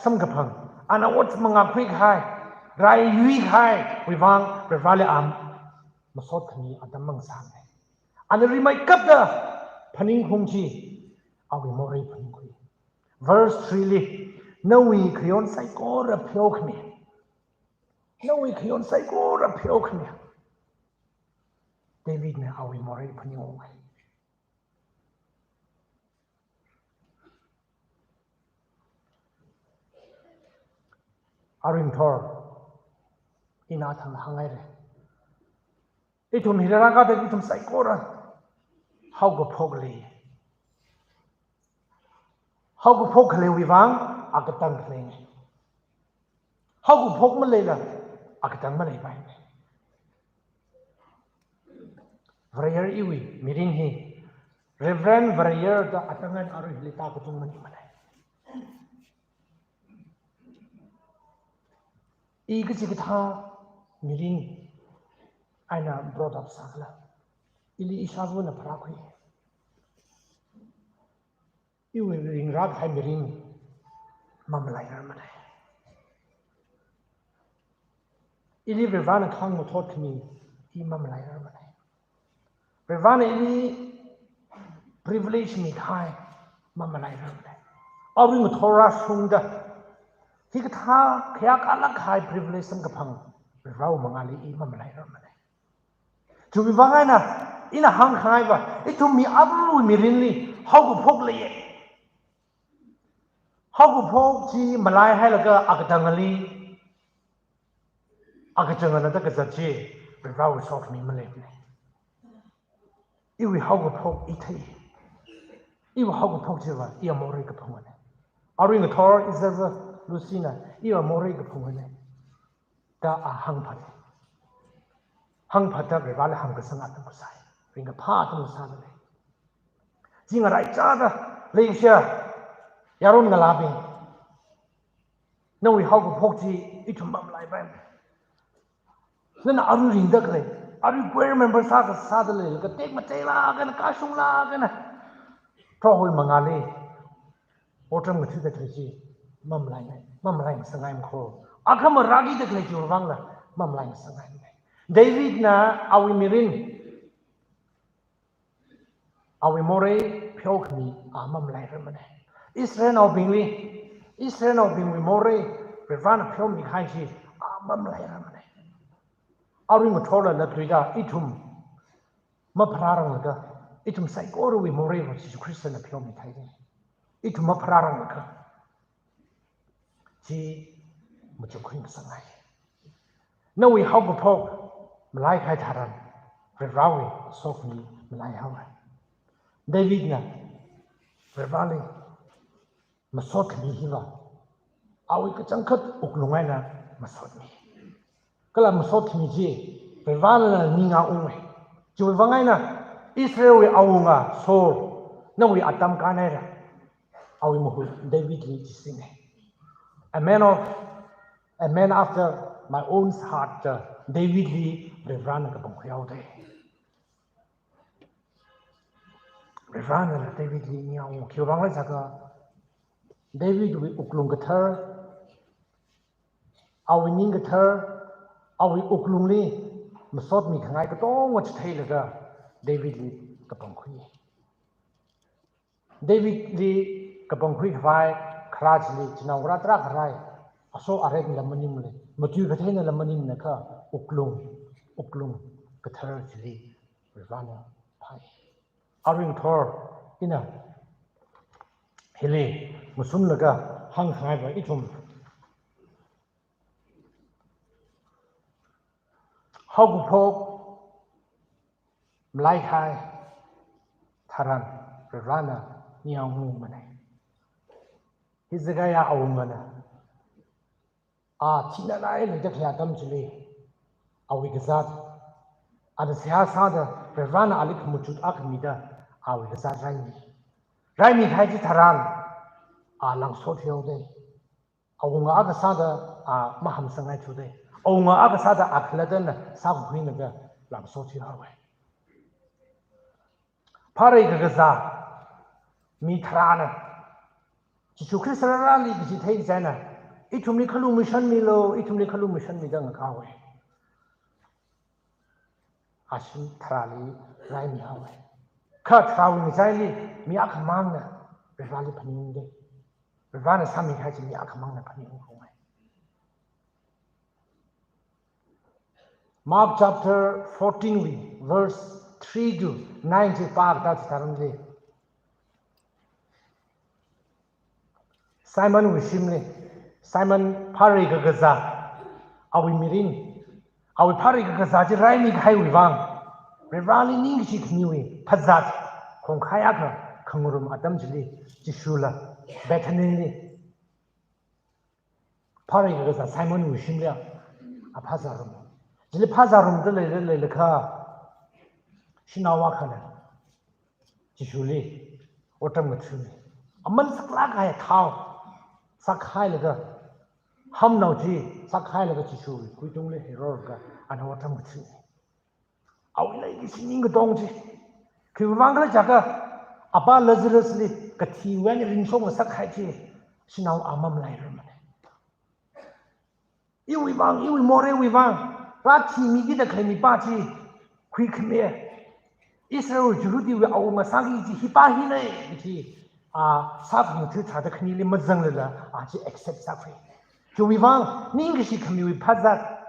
samkaphang, ana ot mangākhui kahai, rai yuikahaiwui vang Varivarali a masot khami atam mang sāngai. Ana rimeikapta phaningkhaung chi awui morei phaningkhui. Verse three li, nawui khayon saikora pheokhami. Nawui khayon saikora pheokhami. Davidna awui morei phaningungai. Arui ngathor, ina thang hāngaire. Ithum hili rākada ithum saikora haokaphok lei. Haokaphok khaleiwui vang akatang khalei. Haokaphok maleila akatang maleipai. Varivarā iwui mirin hi Reverend Varivarā da atangan arui hili tākachung maningmane. I kachikathā mirin eina brought up sākhala, ili ishāvana pharākhui. Iwui ringrākahai mirin mamalairarmane. Ili Varivarāna khāng mathot khami i mamalairarmane. Varivarāna ili privilege mikahai mamalairarmane. Arui ngathor rāshungda hikathā khayākalāk kahai privilege samkaphang Varivarāwui mangāli i mamalairarmane. Chiwui vang eina ina hāngkhangaiva, ithum mi aruiwui mirinli haokaphok leiye. Haokaphok chi malaihailaga akatangali, akachangana da kazat chi Varivarāwui sokhami maleimane. Iwui haokaphok i thei. Iwui haokaphok chiva iya morei kaphungane. Arui ngathor izava Lucyna iya morei kaphungane da a hāngphat. Hāngphatda Varivarāli hāngkasang atam kasai. Ringkaphā atam kasā lei. Chi ngaraichāda leishiya yaron ngalābing, nawui haokaphok chi ithum mamalaipaiye. Nana arui ringda khalei, arui choir member sākasāda leilaga tekmateilāk eina, kashunglāk eina Prohowui mangāli otram ngathuida khalei chi mamalaingai, mamalai ngasangngai makho. Akhama rākida khalei chiwui vangla mamalai ngasangngai. Davidna awui mirin, awui morei pheokhami a mamalairarmane. Israelnaobingli, Israelnaobingwui morei Varivarāna pheomikahai chi a mamalairarmane. Arui ngathorla latluida ithum mapharāranglaga, ithum saikorawui moreiva Jesu Khristana pheomikahai. Ithum mapharāranglaga chi machukkhui ngasangngai. Nawui haokaphok malaikahai tharan Varivarāwui sokhami malaihaowa. Davidna Varivarāli masot khami hiva awui kachangkhat wuklung eina masotmi. Kala masot khami chi Varivarāna ninga unge. Chiwui vang eina Israelwui awunga Saul, nawui atam kānhaira. Awui mahut Davidli chisine. A man of, a man after my own heart, uh, Davidli Varivarana kapangkhuihaoda. Varivarana Davidli ningyāng, khiwuivang khala jiakha Davidwui wuklung kathar, awui ning kathar, awui wuklungli masotmi khangai katonga chitheilaga Davidli kapangkhui. Davidli kapangkhui khavai kharā chili chinaongarā tarākha rai, aso arekla maningmale, matui katheinala maningmana kha wuklung, wuklung kathar chili Varivarana phai. Arui ngathor ina hili ngasumlaga hāngkhangai va ithum haokaphok malaikahai tharan Varivarana ningyāng ungmana. Hezekiah awungana, a thina lailaida khalei atam chili, awui kazāt, ana seihā sāda Varivarana ali khamachut akha mida, awui kazāt raimi. Raimikahai chitharan a langsot thuihaoda. Awunga akha sāda a mahamsangngaithuda. Awunga akha sāda a khalattana sākakhuilaga langsot thuihaowa. Pharei kakazā mi tharāna Jishu Khrista rārali kaji theichina, ithumli khalumashanmilu, ithumli khalumashanmida ngakaowa. Ashi tharāli raimihaowa. Kha tharāwui ngachaili mi akhamangna Varivarali phaningungda. Varivarana sāmikahai chi mi akhamangna phaningunghaowa. Mark chapter fourteen wui verse three to nine chi pākatā chitharanli, Simonwui shimli, Simon pharei kakazā, awui mirin, awui pharei kakazā chi raimikahaiwui vang, Varivarali ningkashi khamiwui phazat khongkhai akha khangarum atam chili, Jishula Bethanyli pharei kakazā Simonwui shimli a phāzārum. Chili phāzārumda leila leilakha, shanao akhana Jishuli otram ngathāmi. Aman saklāk kahai thao sākhailaga, hamnao chi sākhailaga Jishuli kuitungli heirorga ana otram ngathāmi. Awui leikashi ning katong chi. Khiwuivang khala jiakha, apā Lazarusli kathiwui eina ringshok ngasakhai chi, shanao a mamalairarmana. Iwui vang, iwui moreiwui vang, rāthimikida khalei mipā chi, khuikhami. Israel Jihudiwui awunga sāki chi hipā hina, chi, a, sākhangatha thāda khanili mazanglala, a, chi accept sākhui. Chiwui vang, ningkashi khamiwui phazat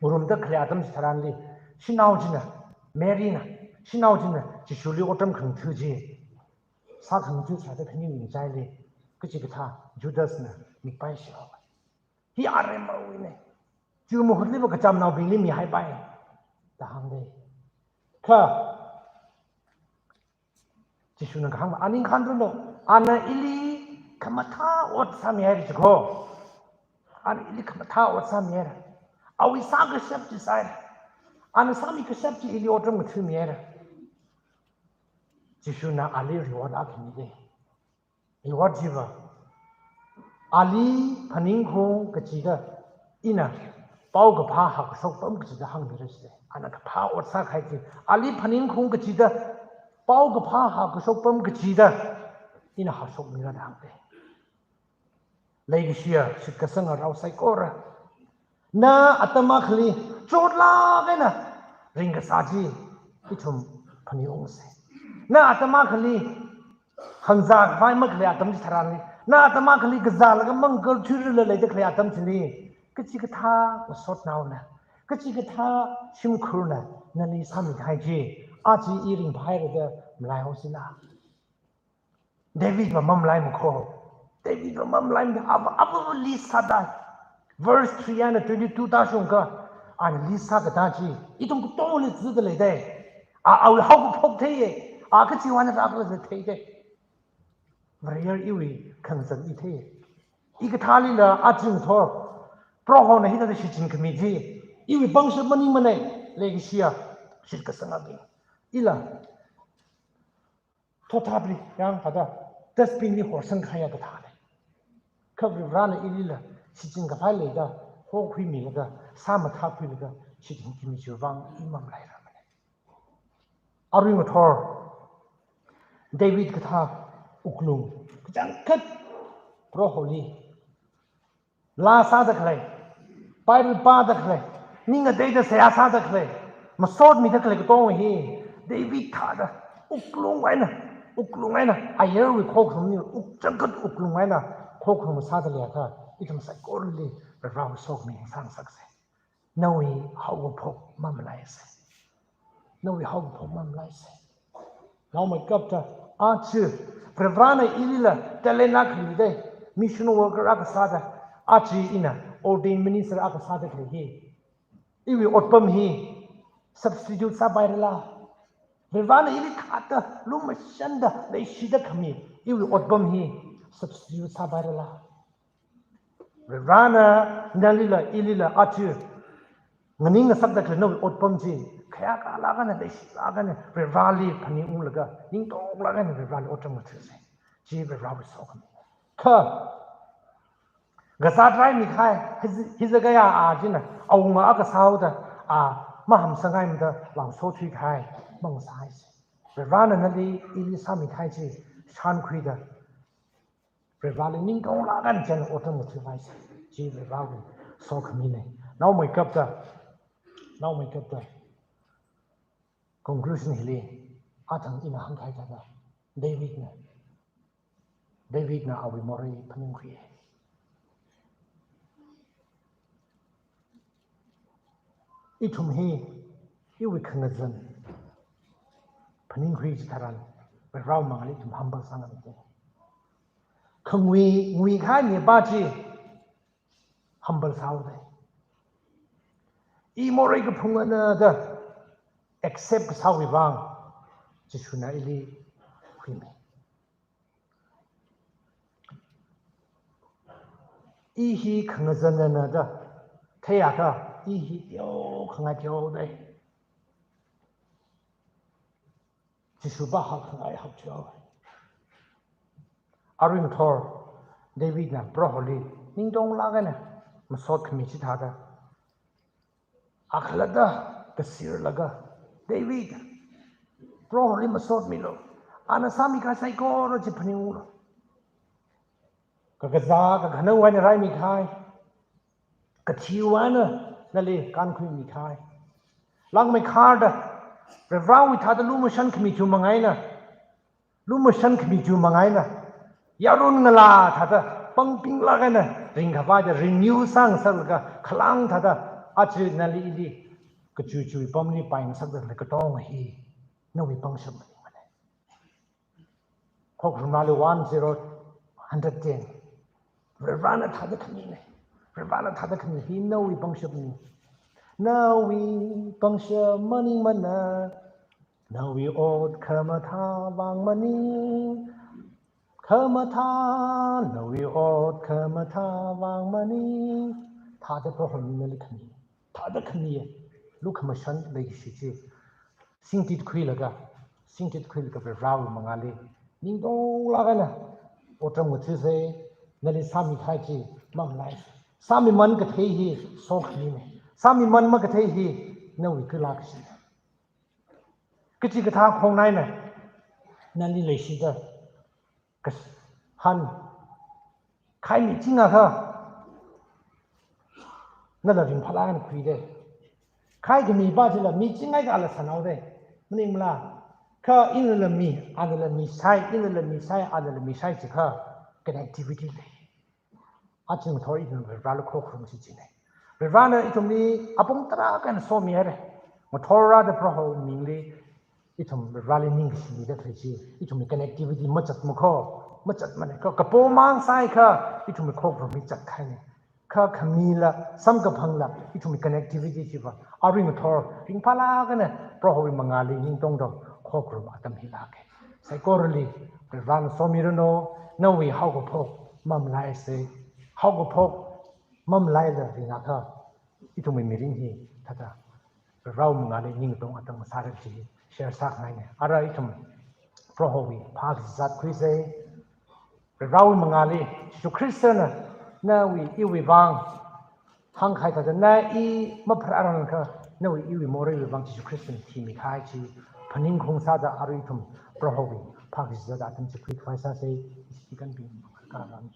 ngarumda khalei atam chitharanli, shanao china, Maryna, shanao china, Jishuli otram khangatha chi sākhangatha thāda khaniwui ngachaili, kachikathā Judasna mikpaishihaowa. Hi aremawuina. Chi mahutli va kachamnaobingli mihaipai da hāngda. Kha Jishuna kahāng, a ningkhan runo, ana ili khamathā ot sāmihaira chiko. Ana ili khamathā ot sāmihaira. Awui sākashap chi sāhaira. Ana sāmikashap chi ili otram ngathāmihaira. Jishuna ali reward akha mida. Reward chiva, ali phaningkhaung kachida ina paokaphā hākashok pam kachida hāngmira jida. Ana kaphā ot sākahai chi, ali phaningkhaung kachida, paokaphā hākashok pam kachida ina hāshokmira da hāngda. Leikashiya shitkasanga rao saikora, na atam akhali chotlāk eina ringkasā chi ithum phaningungsa. Na atam akhali khangazā khavai makhalei atam chitharanli, na atam akhali kazālaga mangal thuirila leida khalei atam chili, kachikathā masotnaona, kachikathā shimkhurna nali sāmikahai chi, aja i ringphāhaira da malaihaosila. Davidva mamalaimana kho. Davidva mamalaimana, ava, ava list sāda. Verse three eina twenty-two tāshungakha, ana list sākatā chi ithum katongli zida leida. A, awui haokaphok theiya. A kachiwui eina rākhala theida. Varivarā iwui khangazan i theiya. Hikathālila aja ngathor Prohona hithāda shichinkhami chi iwui pangshap maningmana. Leikashiya shitkasangabing, ila thotapli yang thāda dustbin li horsang kahaiya kathāna. Kha Varivarana ilila shichin kaphā leida hokhuimilaga, sāmathākhuilaga shichin khami chiwui vang i mamalairarmana. Arui ngathor David kathā wuklung kachangkhat Proholi laa sāda khalei, Bible pāda khalei, mi ngateida seihā sāda khalei, masotmida khalei katonga hi David thāda wuklung eina, wuklung eina, ayarwui khokharumli, wuk changkhat wuklung eina khokharum sāda leiakha, ithum saikorali Varivarawui sokhami sāngasaksa. Nawui haokaphok mamalaisa. Nawui haokaphok mamalaisa. Naomeikapta, aja Varivarana ilila talent akha khalei dei, mission worker akha sāda, aja ina ordained minister akha sāda khalei hi, iwui otpam hi substitute sāpairala? Varivarana ili thāda lumashanda leishida khami iwui otpam hi substitute sāpairala? Varivarana nalila ilila aja nganing ngasakda khalei nawui otpam chi khayākalāk eina, leishilāk eina Varivarali phaningunglaga, ningtonglāk eina Varivarali otram ngathasa. Chi Varivarawui sokhami. Kha kazāt raimi kahai Hiz-, Hezekiah a china awunga akha sāhaoda a mahamsangngaimada langsothui kahai mangasāhaisa. Varivarana nali ili sāmi kahai chi shānkhuida Varivarali ningtonglāk eina chieina otram ngathuipaisa. Chi Varivarawui sokhamina. Naomeikapta, naomeikapta, conclusion hili athang ina hāngkahai thāda, Davidna, Davidna awui morei phaningkhuiya. Ithum hi iwui khangazan phaningkhui chitharan, Varivarawui mangāli ithum humble sāngarumda. Khangui, ngui kahai mipa chi humble sāhaoda. I morei kaphungana da accept kasāwui vang Jishuna ili huimi. I hi khangazanana da theiakha, i hi teokhangai teodei. Jishu pā hakkhangai hakthuihaowa. Arui ngathor Davidna Proholi ningtonglāk eina masot khami chithāda, a khalatta kasirlaga, David, Proholi masotmilu. Ana sāmi kahai saikora chi phaningunglu. Kakazā, kakhanangwui eina raimi kahai, kathiwui eina nali kānkhuimi kahai, langmeikharda Varivarawui thāda lumashan khami chiwui manga eina, lumashan khami chiwui manga eina, yaronngalā thāda pāngpinglāk eina ringkhavai da renew sāngasaklaga, khalang thāda aja nali ili kachuichui pamli paingasakda khalei katonga hi nawui pangshap maningmana. Khokharum rāli one zero, hundred ten. Varivarana thāda khamina. Varivarana thāda khami hi nawui pangshapna. Nawui pangshap maningmana. Nawui ot khamathā vang maning. Khamathā, nawui ot khamathā vang maning. Thāda Prohona nali khami. Thāda khami, lukhamashan leikashi chi singtit khuilaga, singtit khuilaga Varivarawui mangāli ningtonglāk eina otram ngathasa. Nali sāmi kahai chi mamalai. Sāmiman kathei hi sokhamina. Sāmiman makathei hi nawui kala kashina. Kachikathā khongnaina nali leishida, kas-, han, khai mi chingakha nala ringphālāk eina khuida. Khai khami pā chila mi chingakha ala sānhaoda. Maningmala? Kha inala mi, anala mi shai, inala mi shai, anala mi shai chikha connectivity lei. Aja ngathor ithum Varivarali khokharumsi china. Varivarana ithumli apong tarākha eina somihaira. Ngathor rāda Prohowui mingli ithum Varivarali ningkashi mida khalei chi, ithumwui connectivity machatma kho, machatmana kho, kapo mang sāakha ithumwui khokharum hi chatkahaina. Kha khamila, samkaphangla, ithumwui connectivity chiva arui ngathor ringphālāk eina Prohowui mangāli ningtongda khokharum atam hi lāka. Saikorali Varivarana somiranu. Nawui haokaphok mamalaisa. Haokaphok mamalaila ringakha ithumwui mirin hi thāda Varivarawui mangāli ningtong atam sāra kaji share sākhangaina. Ara ithum Prohowui phākazat khuisa. Prohowui mangāli, Jesu Khristana nawui iwui vang hāngkahai thāda, na i mapharāranglakha nawui iwui moreiwui vang Jesu Khristana thimikahai chi phaningungsa da, ara ithum Prohowui phākazat atam chi khuikhavai sāsa. Ishi kanpi makaram.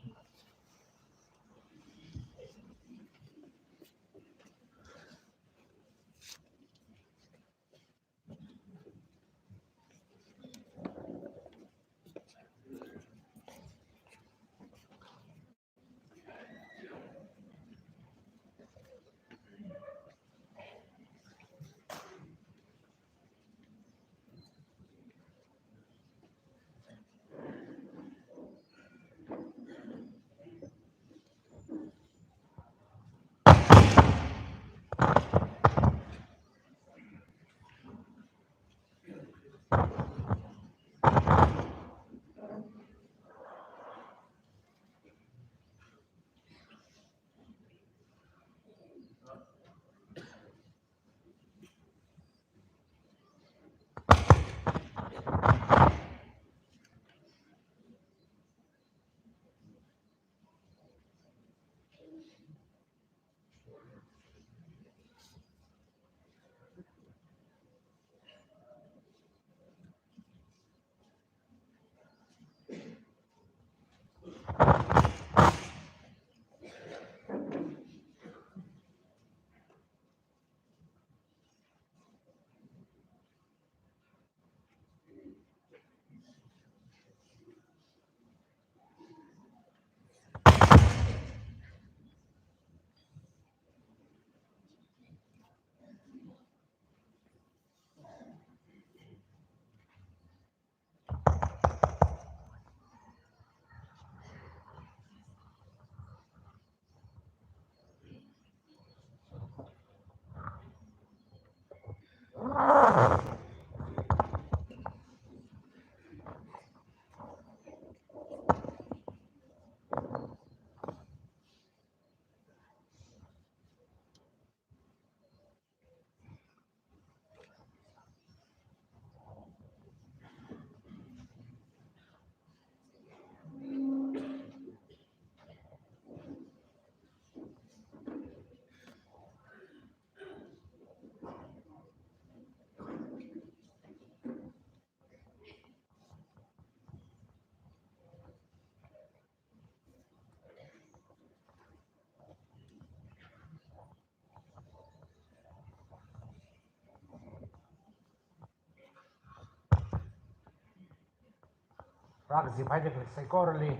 Rākazip haida khalei saikorali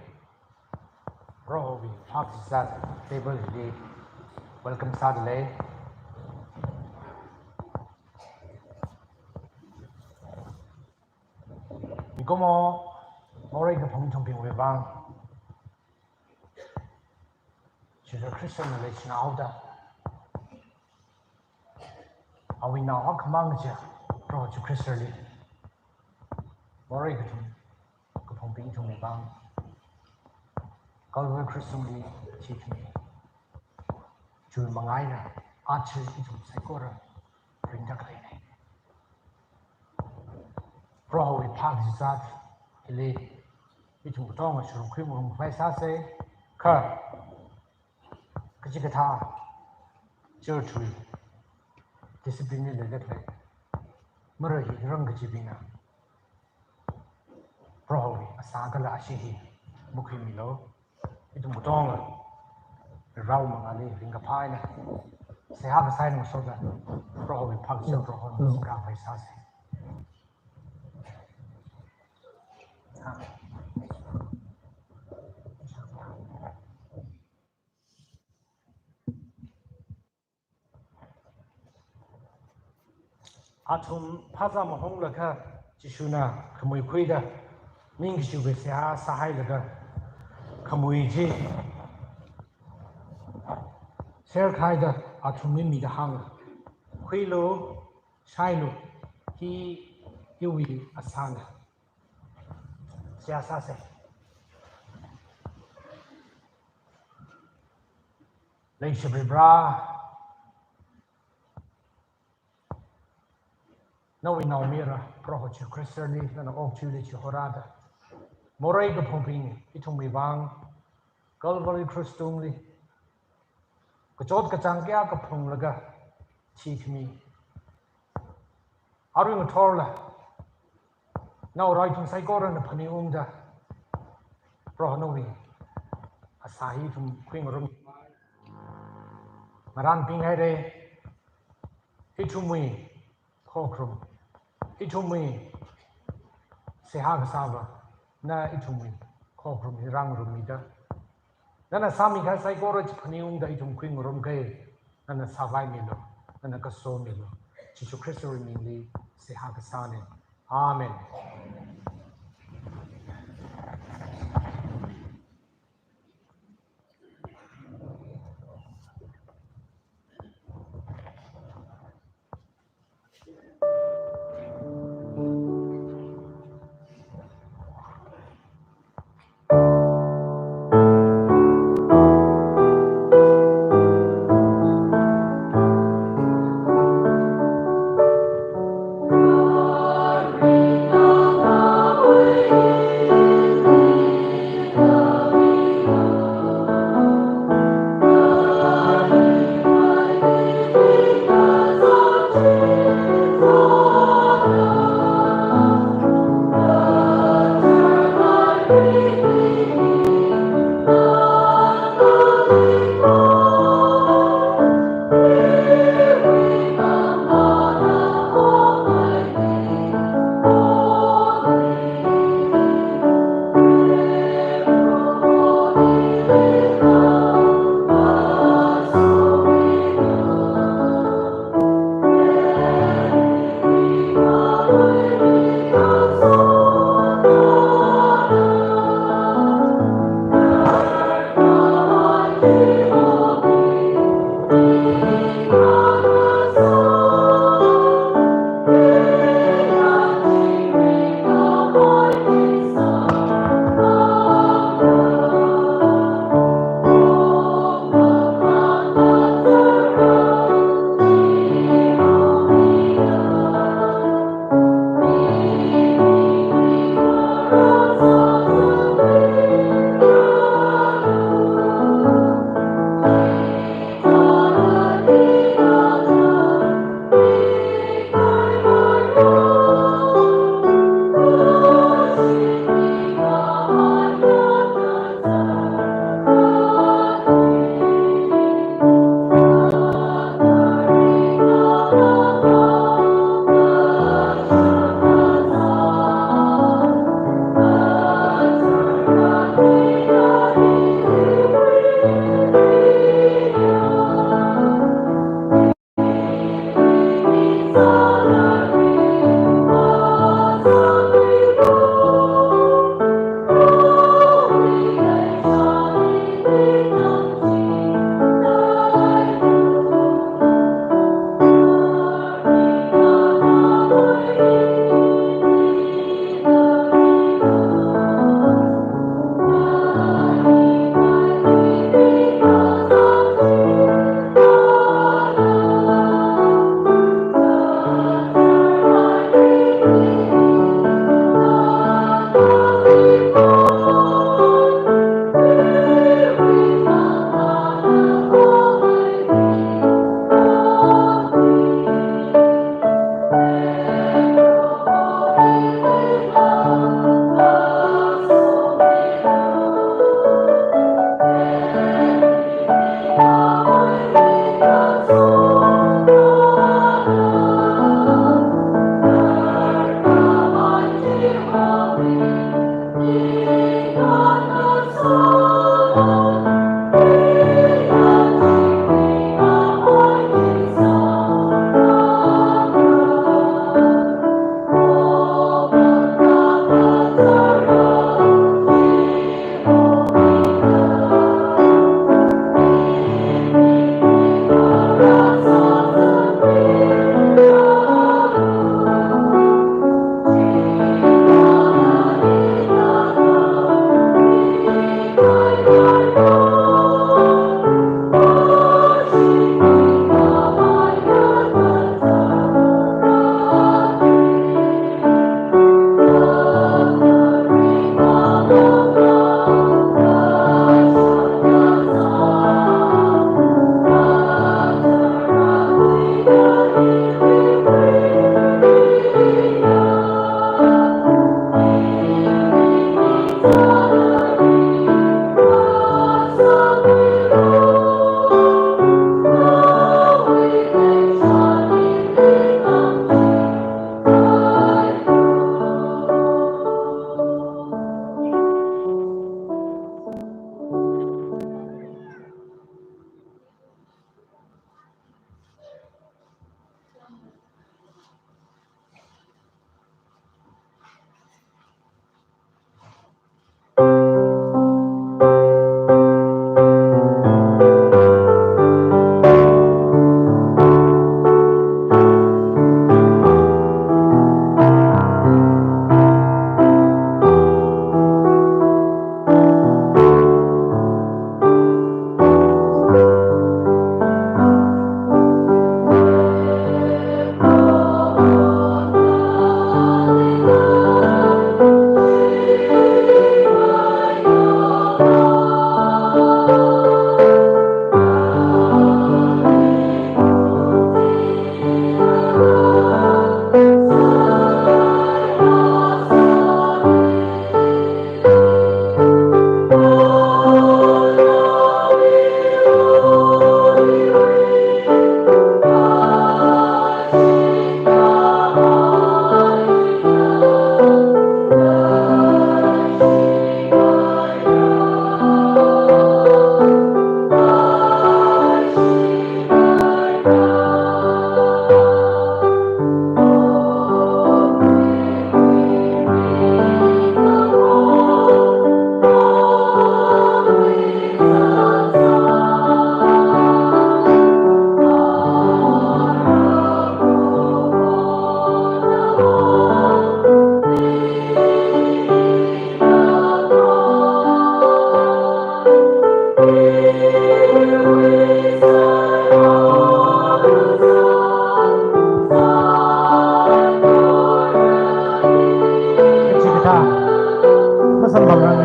Prohowui phākazat table li welcome sādalei. Mikumo morei kaphung ithum bingwui vang Jesu Khristana leishinaoda, awui nao akhamang chi Proho Jesu Khristali morei kathum, kaphungbing ithumwui vang Calvary Krushli thithummi. Chiwui manga eina aja ithum saikora ringda khaleina. Prohowui phākazat hili ithum katonga shurung khuingarum khavai sāsa. Kha kachikathā church wui discipline li leida khalei, mara hi rang kachibingna Prohowui asā kala ashee hi makhuimilu. Ithum katonga Varewui mangāli ringkaphā eina seihā kasā eina ngasoda Prohowui phākazat Prohona singkhavai sāsa. Athum phazā mahonglaga Jishuna khamui khuida, ning kachiwui seihā sāhailaga khamui chi serkhaida athumli mida hānga, khuilu, shailu, hi iwui asāna. Seihā sāsa. Leishipribra. Nawui naomayara Proho Jishu Khristali nana okathuili chihorāda, morei kaphungbing ithumwui vang Calvary Cross tungli kachot kachāng kayākha phunglaga thikhami, arui ngathorla naorā ithum saikorana phaningungda, Proho nawui asā hi ithum khuingarum. Ngarānpinghaira, ithumwui khokharum, ithumwui seihā kasāva, na ithumwui khokharum hi rāngarummida, nana sāmikahai saikora chi phaningungda ithum khuingarumkei. Nana sāvaimilu, nana kasomilu. Jishu Khristawui mingli seihā kasāna. Amen.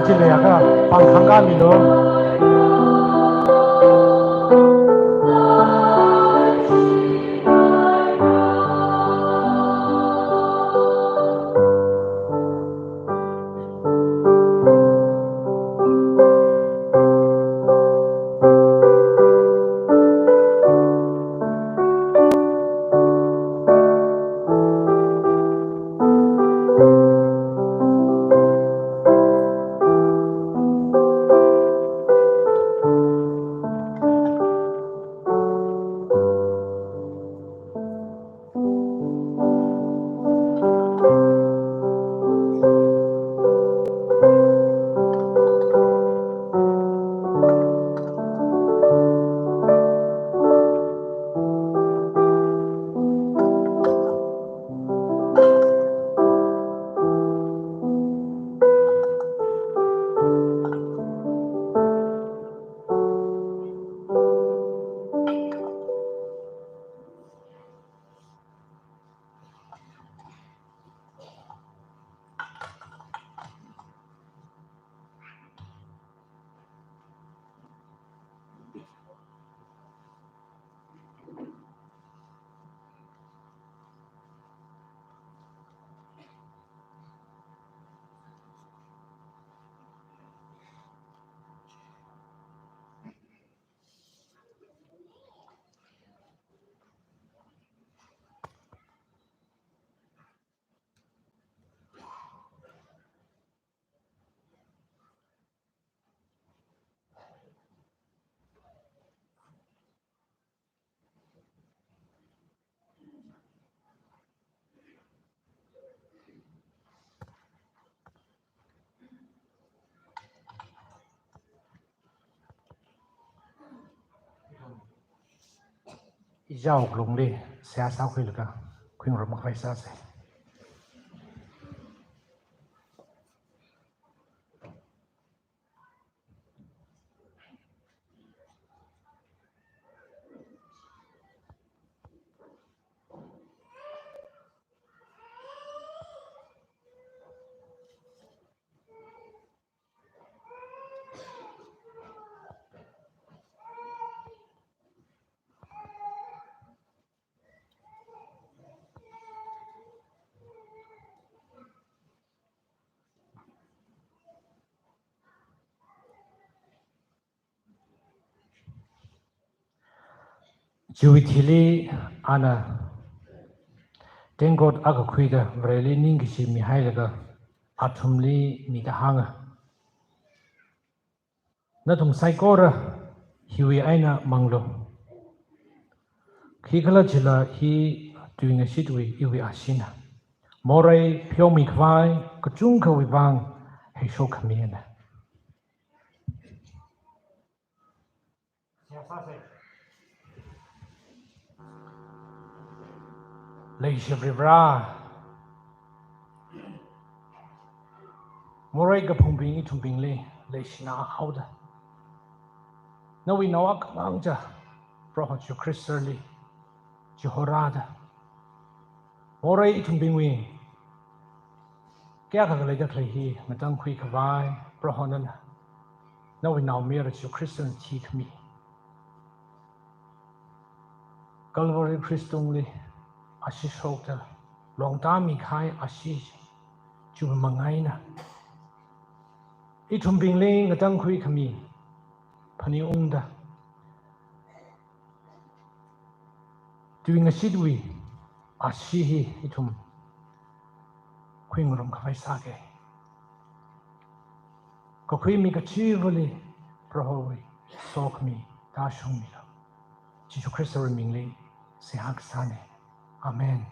Chile aka pang hangka milo. Ijao lungli seihā sākhuilaga khuingarum khavai sāsa. Chiwui thili ana tengkot akha khuida Vareli ningkashi mihailaga athumli mida hānga. Nathum saikora hiwui eina manglu. Khikhalajila hi tuingashitwui iwui asheena. Morei pheomi khavai kachungkhawui vang heisho khamina. Leishiya Varivara, morei kaphungbing ithumbingli leishina haoda, nawui nao akha ngangcha Proho Jishu Khristali chihorāda, morei ithumbingwui kayākha khalei da khalei hi ngatangkhui khavai Proho nana nawui naomayara Jishu Khristana thikhami Calvary Khristungli ashee shokta longtāmi kahai ashee chiwui manga eina ithumbingli ngatangkhui khami phaningungda, tuingashitwui ashee hi ithum khuingarum khavai sāga. Kakhuimi kachivali Prohowui sokhami tāshungmilu. Jishu Khristawui mingli seihā kasāna. Amen.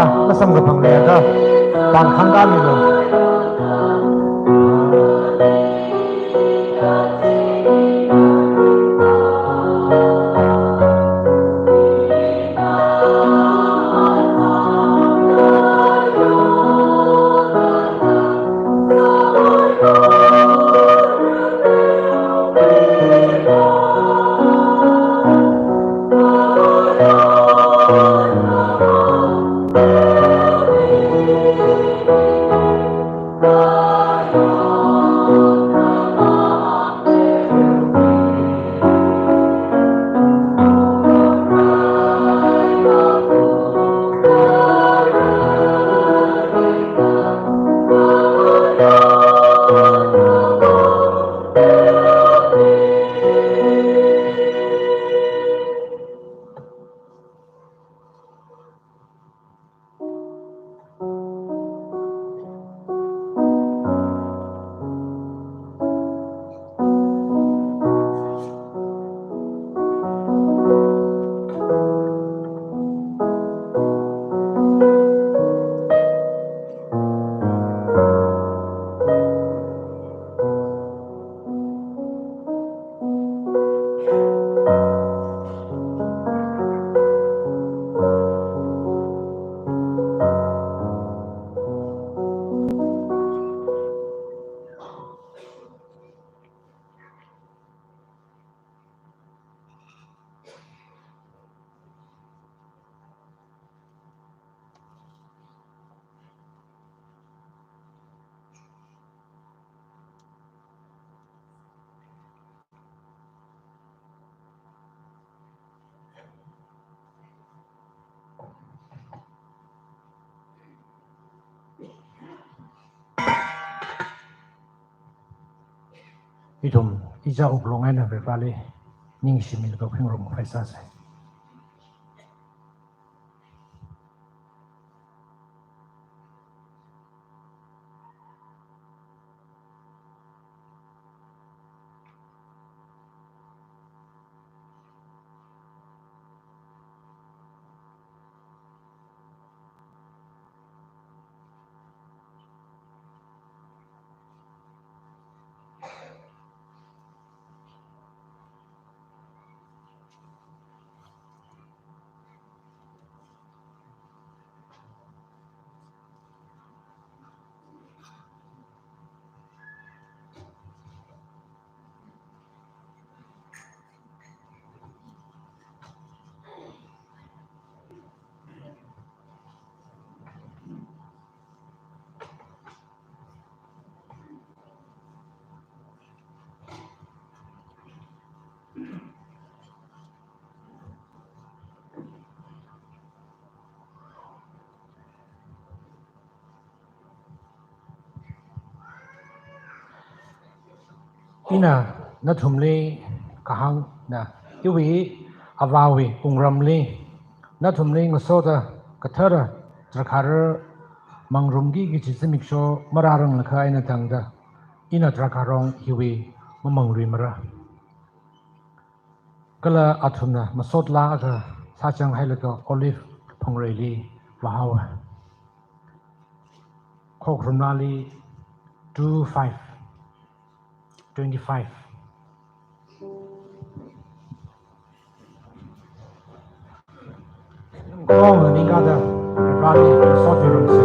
Masamkaphang leiakha, pāng khangkāmilu. Ithum, ichā wuklung eina Vareli ningshimilaga kharing rum khavai sāsa. Ina nathumli kahāngna, iwui Avāwui wungramli nathumli ngasoda kathara drakhārar mangrumki kaji zimiksho marāranglakha eina tangda, ina drakhārong hiwui mamangluimara. Kala athumna masotlākha sāchang hailaga Olive phungreili vāhaowa. Khokharumnali two five, twenty-five. Kong ningkada, Vareli sotirumsa.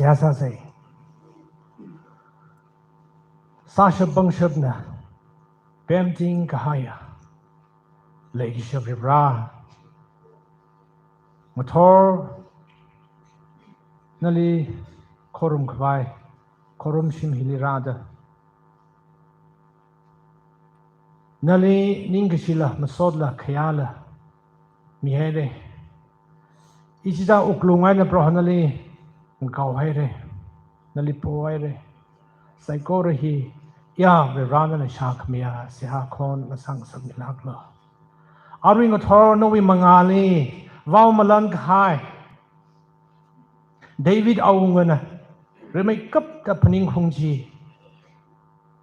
Seihā sāsa. Sāshap pangshapna pemting kahaiya leikashi Varivara, ngathor nali khorum khavai, khorum shim hili rāda, nali ningkashila, masotla, khayāla mihaira. Ichichā wuklung eina Proho nali ngakao haira, nali pohaira. Saikora hi ya Varivara nana shākhamiya seihā khon ngasāngasakmilāklu. Arui ngathor nawui mangāli vao malan kahai David awungana rimeikapta phaningkhaung chi,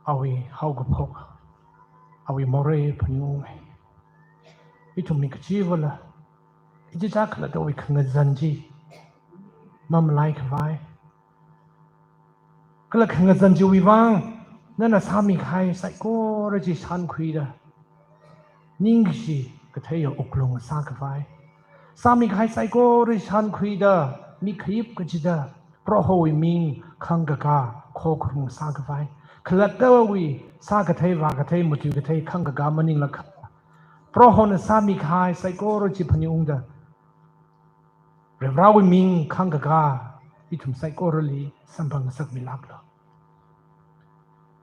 awui haokaphok, awui morei phaningunga. Ithum mi kachivala ichichā khalattawui khangazan chi mamalai khavai, kala khangazan chiwui vang nana sāmikahai saikora chi shānkhuida, ningkashi katheiya wuklung sākhavai, sāmikahai saikora shānkhuida, mi khayip kachida Prohowui ming khangkakā khokharum sākhavai, khalattawui sākathei, vākathei, matuikathei khangkakā maningla kha, Prohona sāmikahai saikora chi phaningungda, Varivarawui ming khangkakā ithum saikorali samphangasakmilāklu.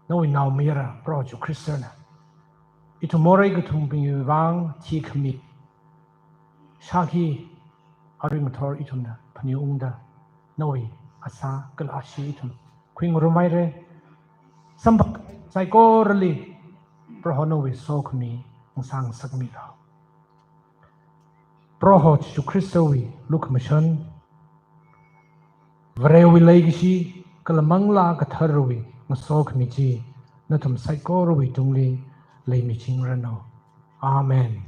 Nawui naomayara Proho Jishu Khristana ithum morei kathumbingwui vang thikhami shākhi, arui ngathor ithumna phaningungda nawui asā kala ashee ithum khuingarum haira. Samphang saikorali Proho nawui sokhami ngasāngasakmilu. Proho Jishu Khristawui lukhamashan, Varewui leikashi kala Manglā Katharawui ngasokhami chi nathum saikorawui tungli leimichingranu. Amen.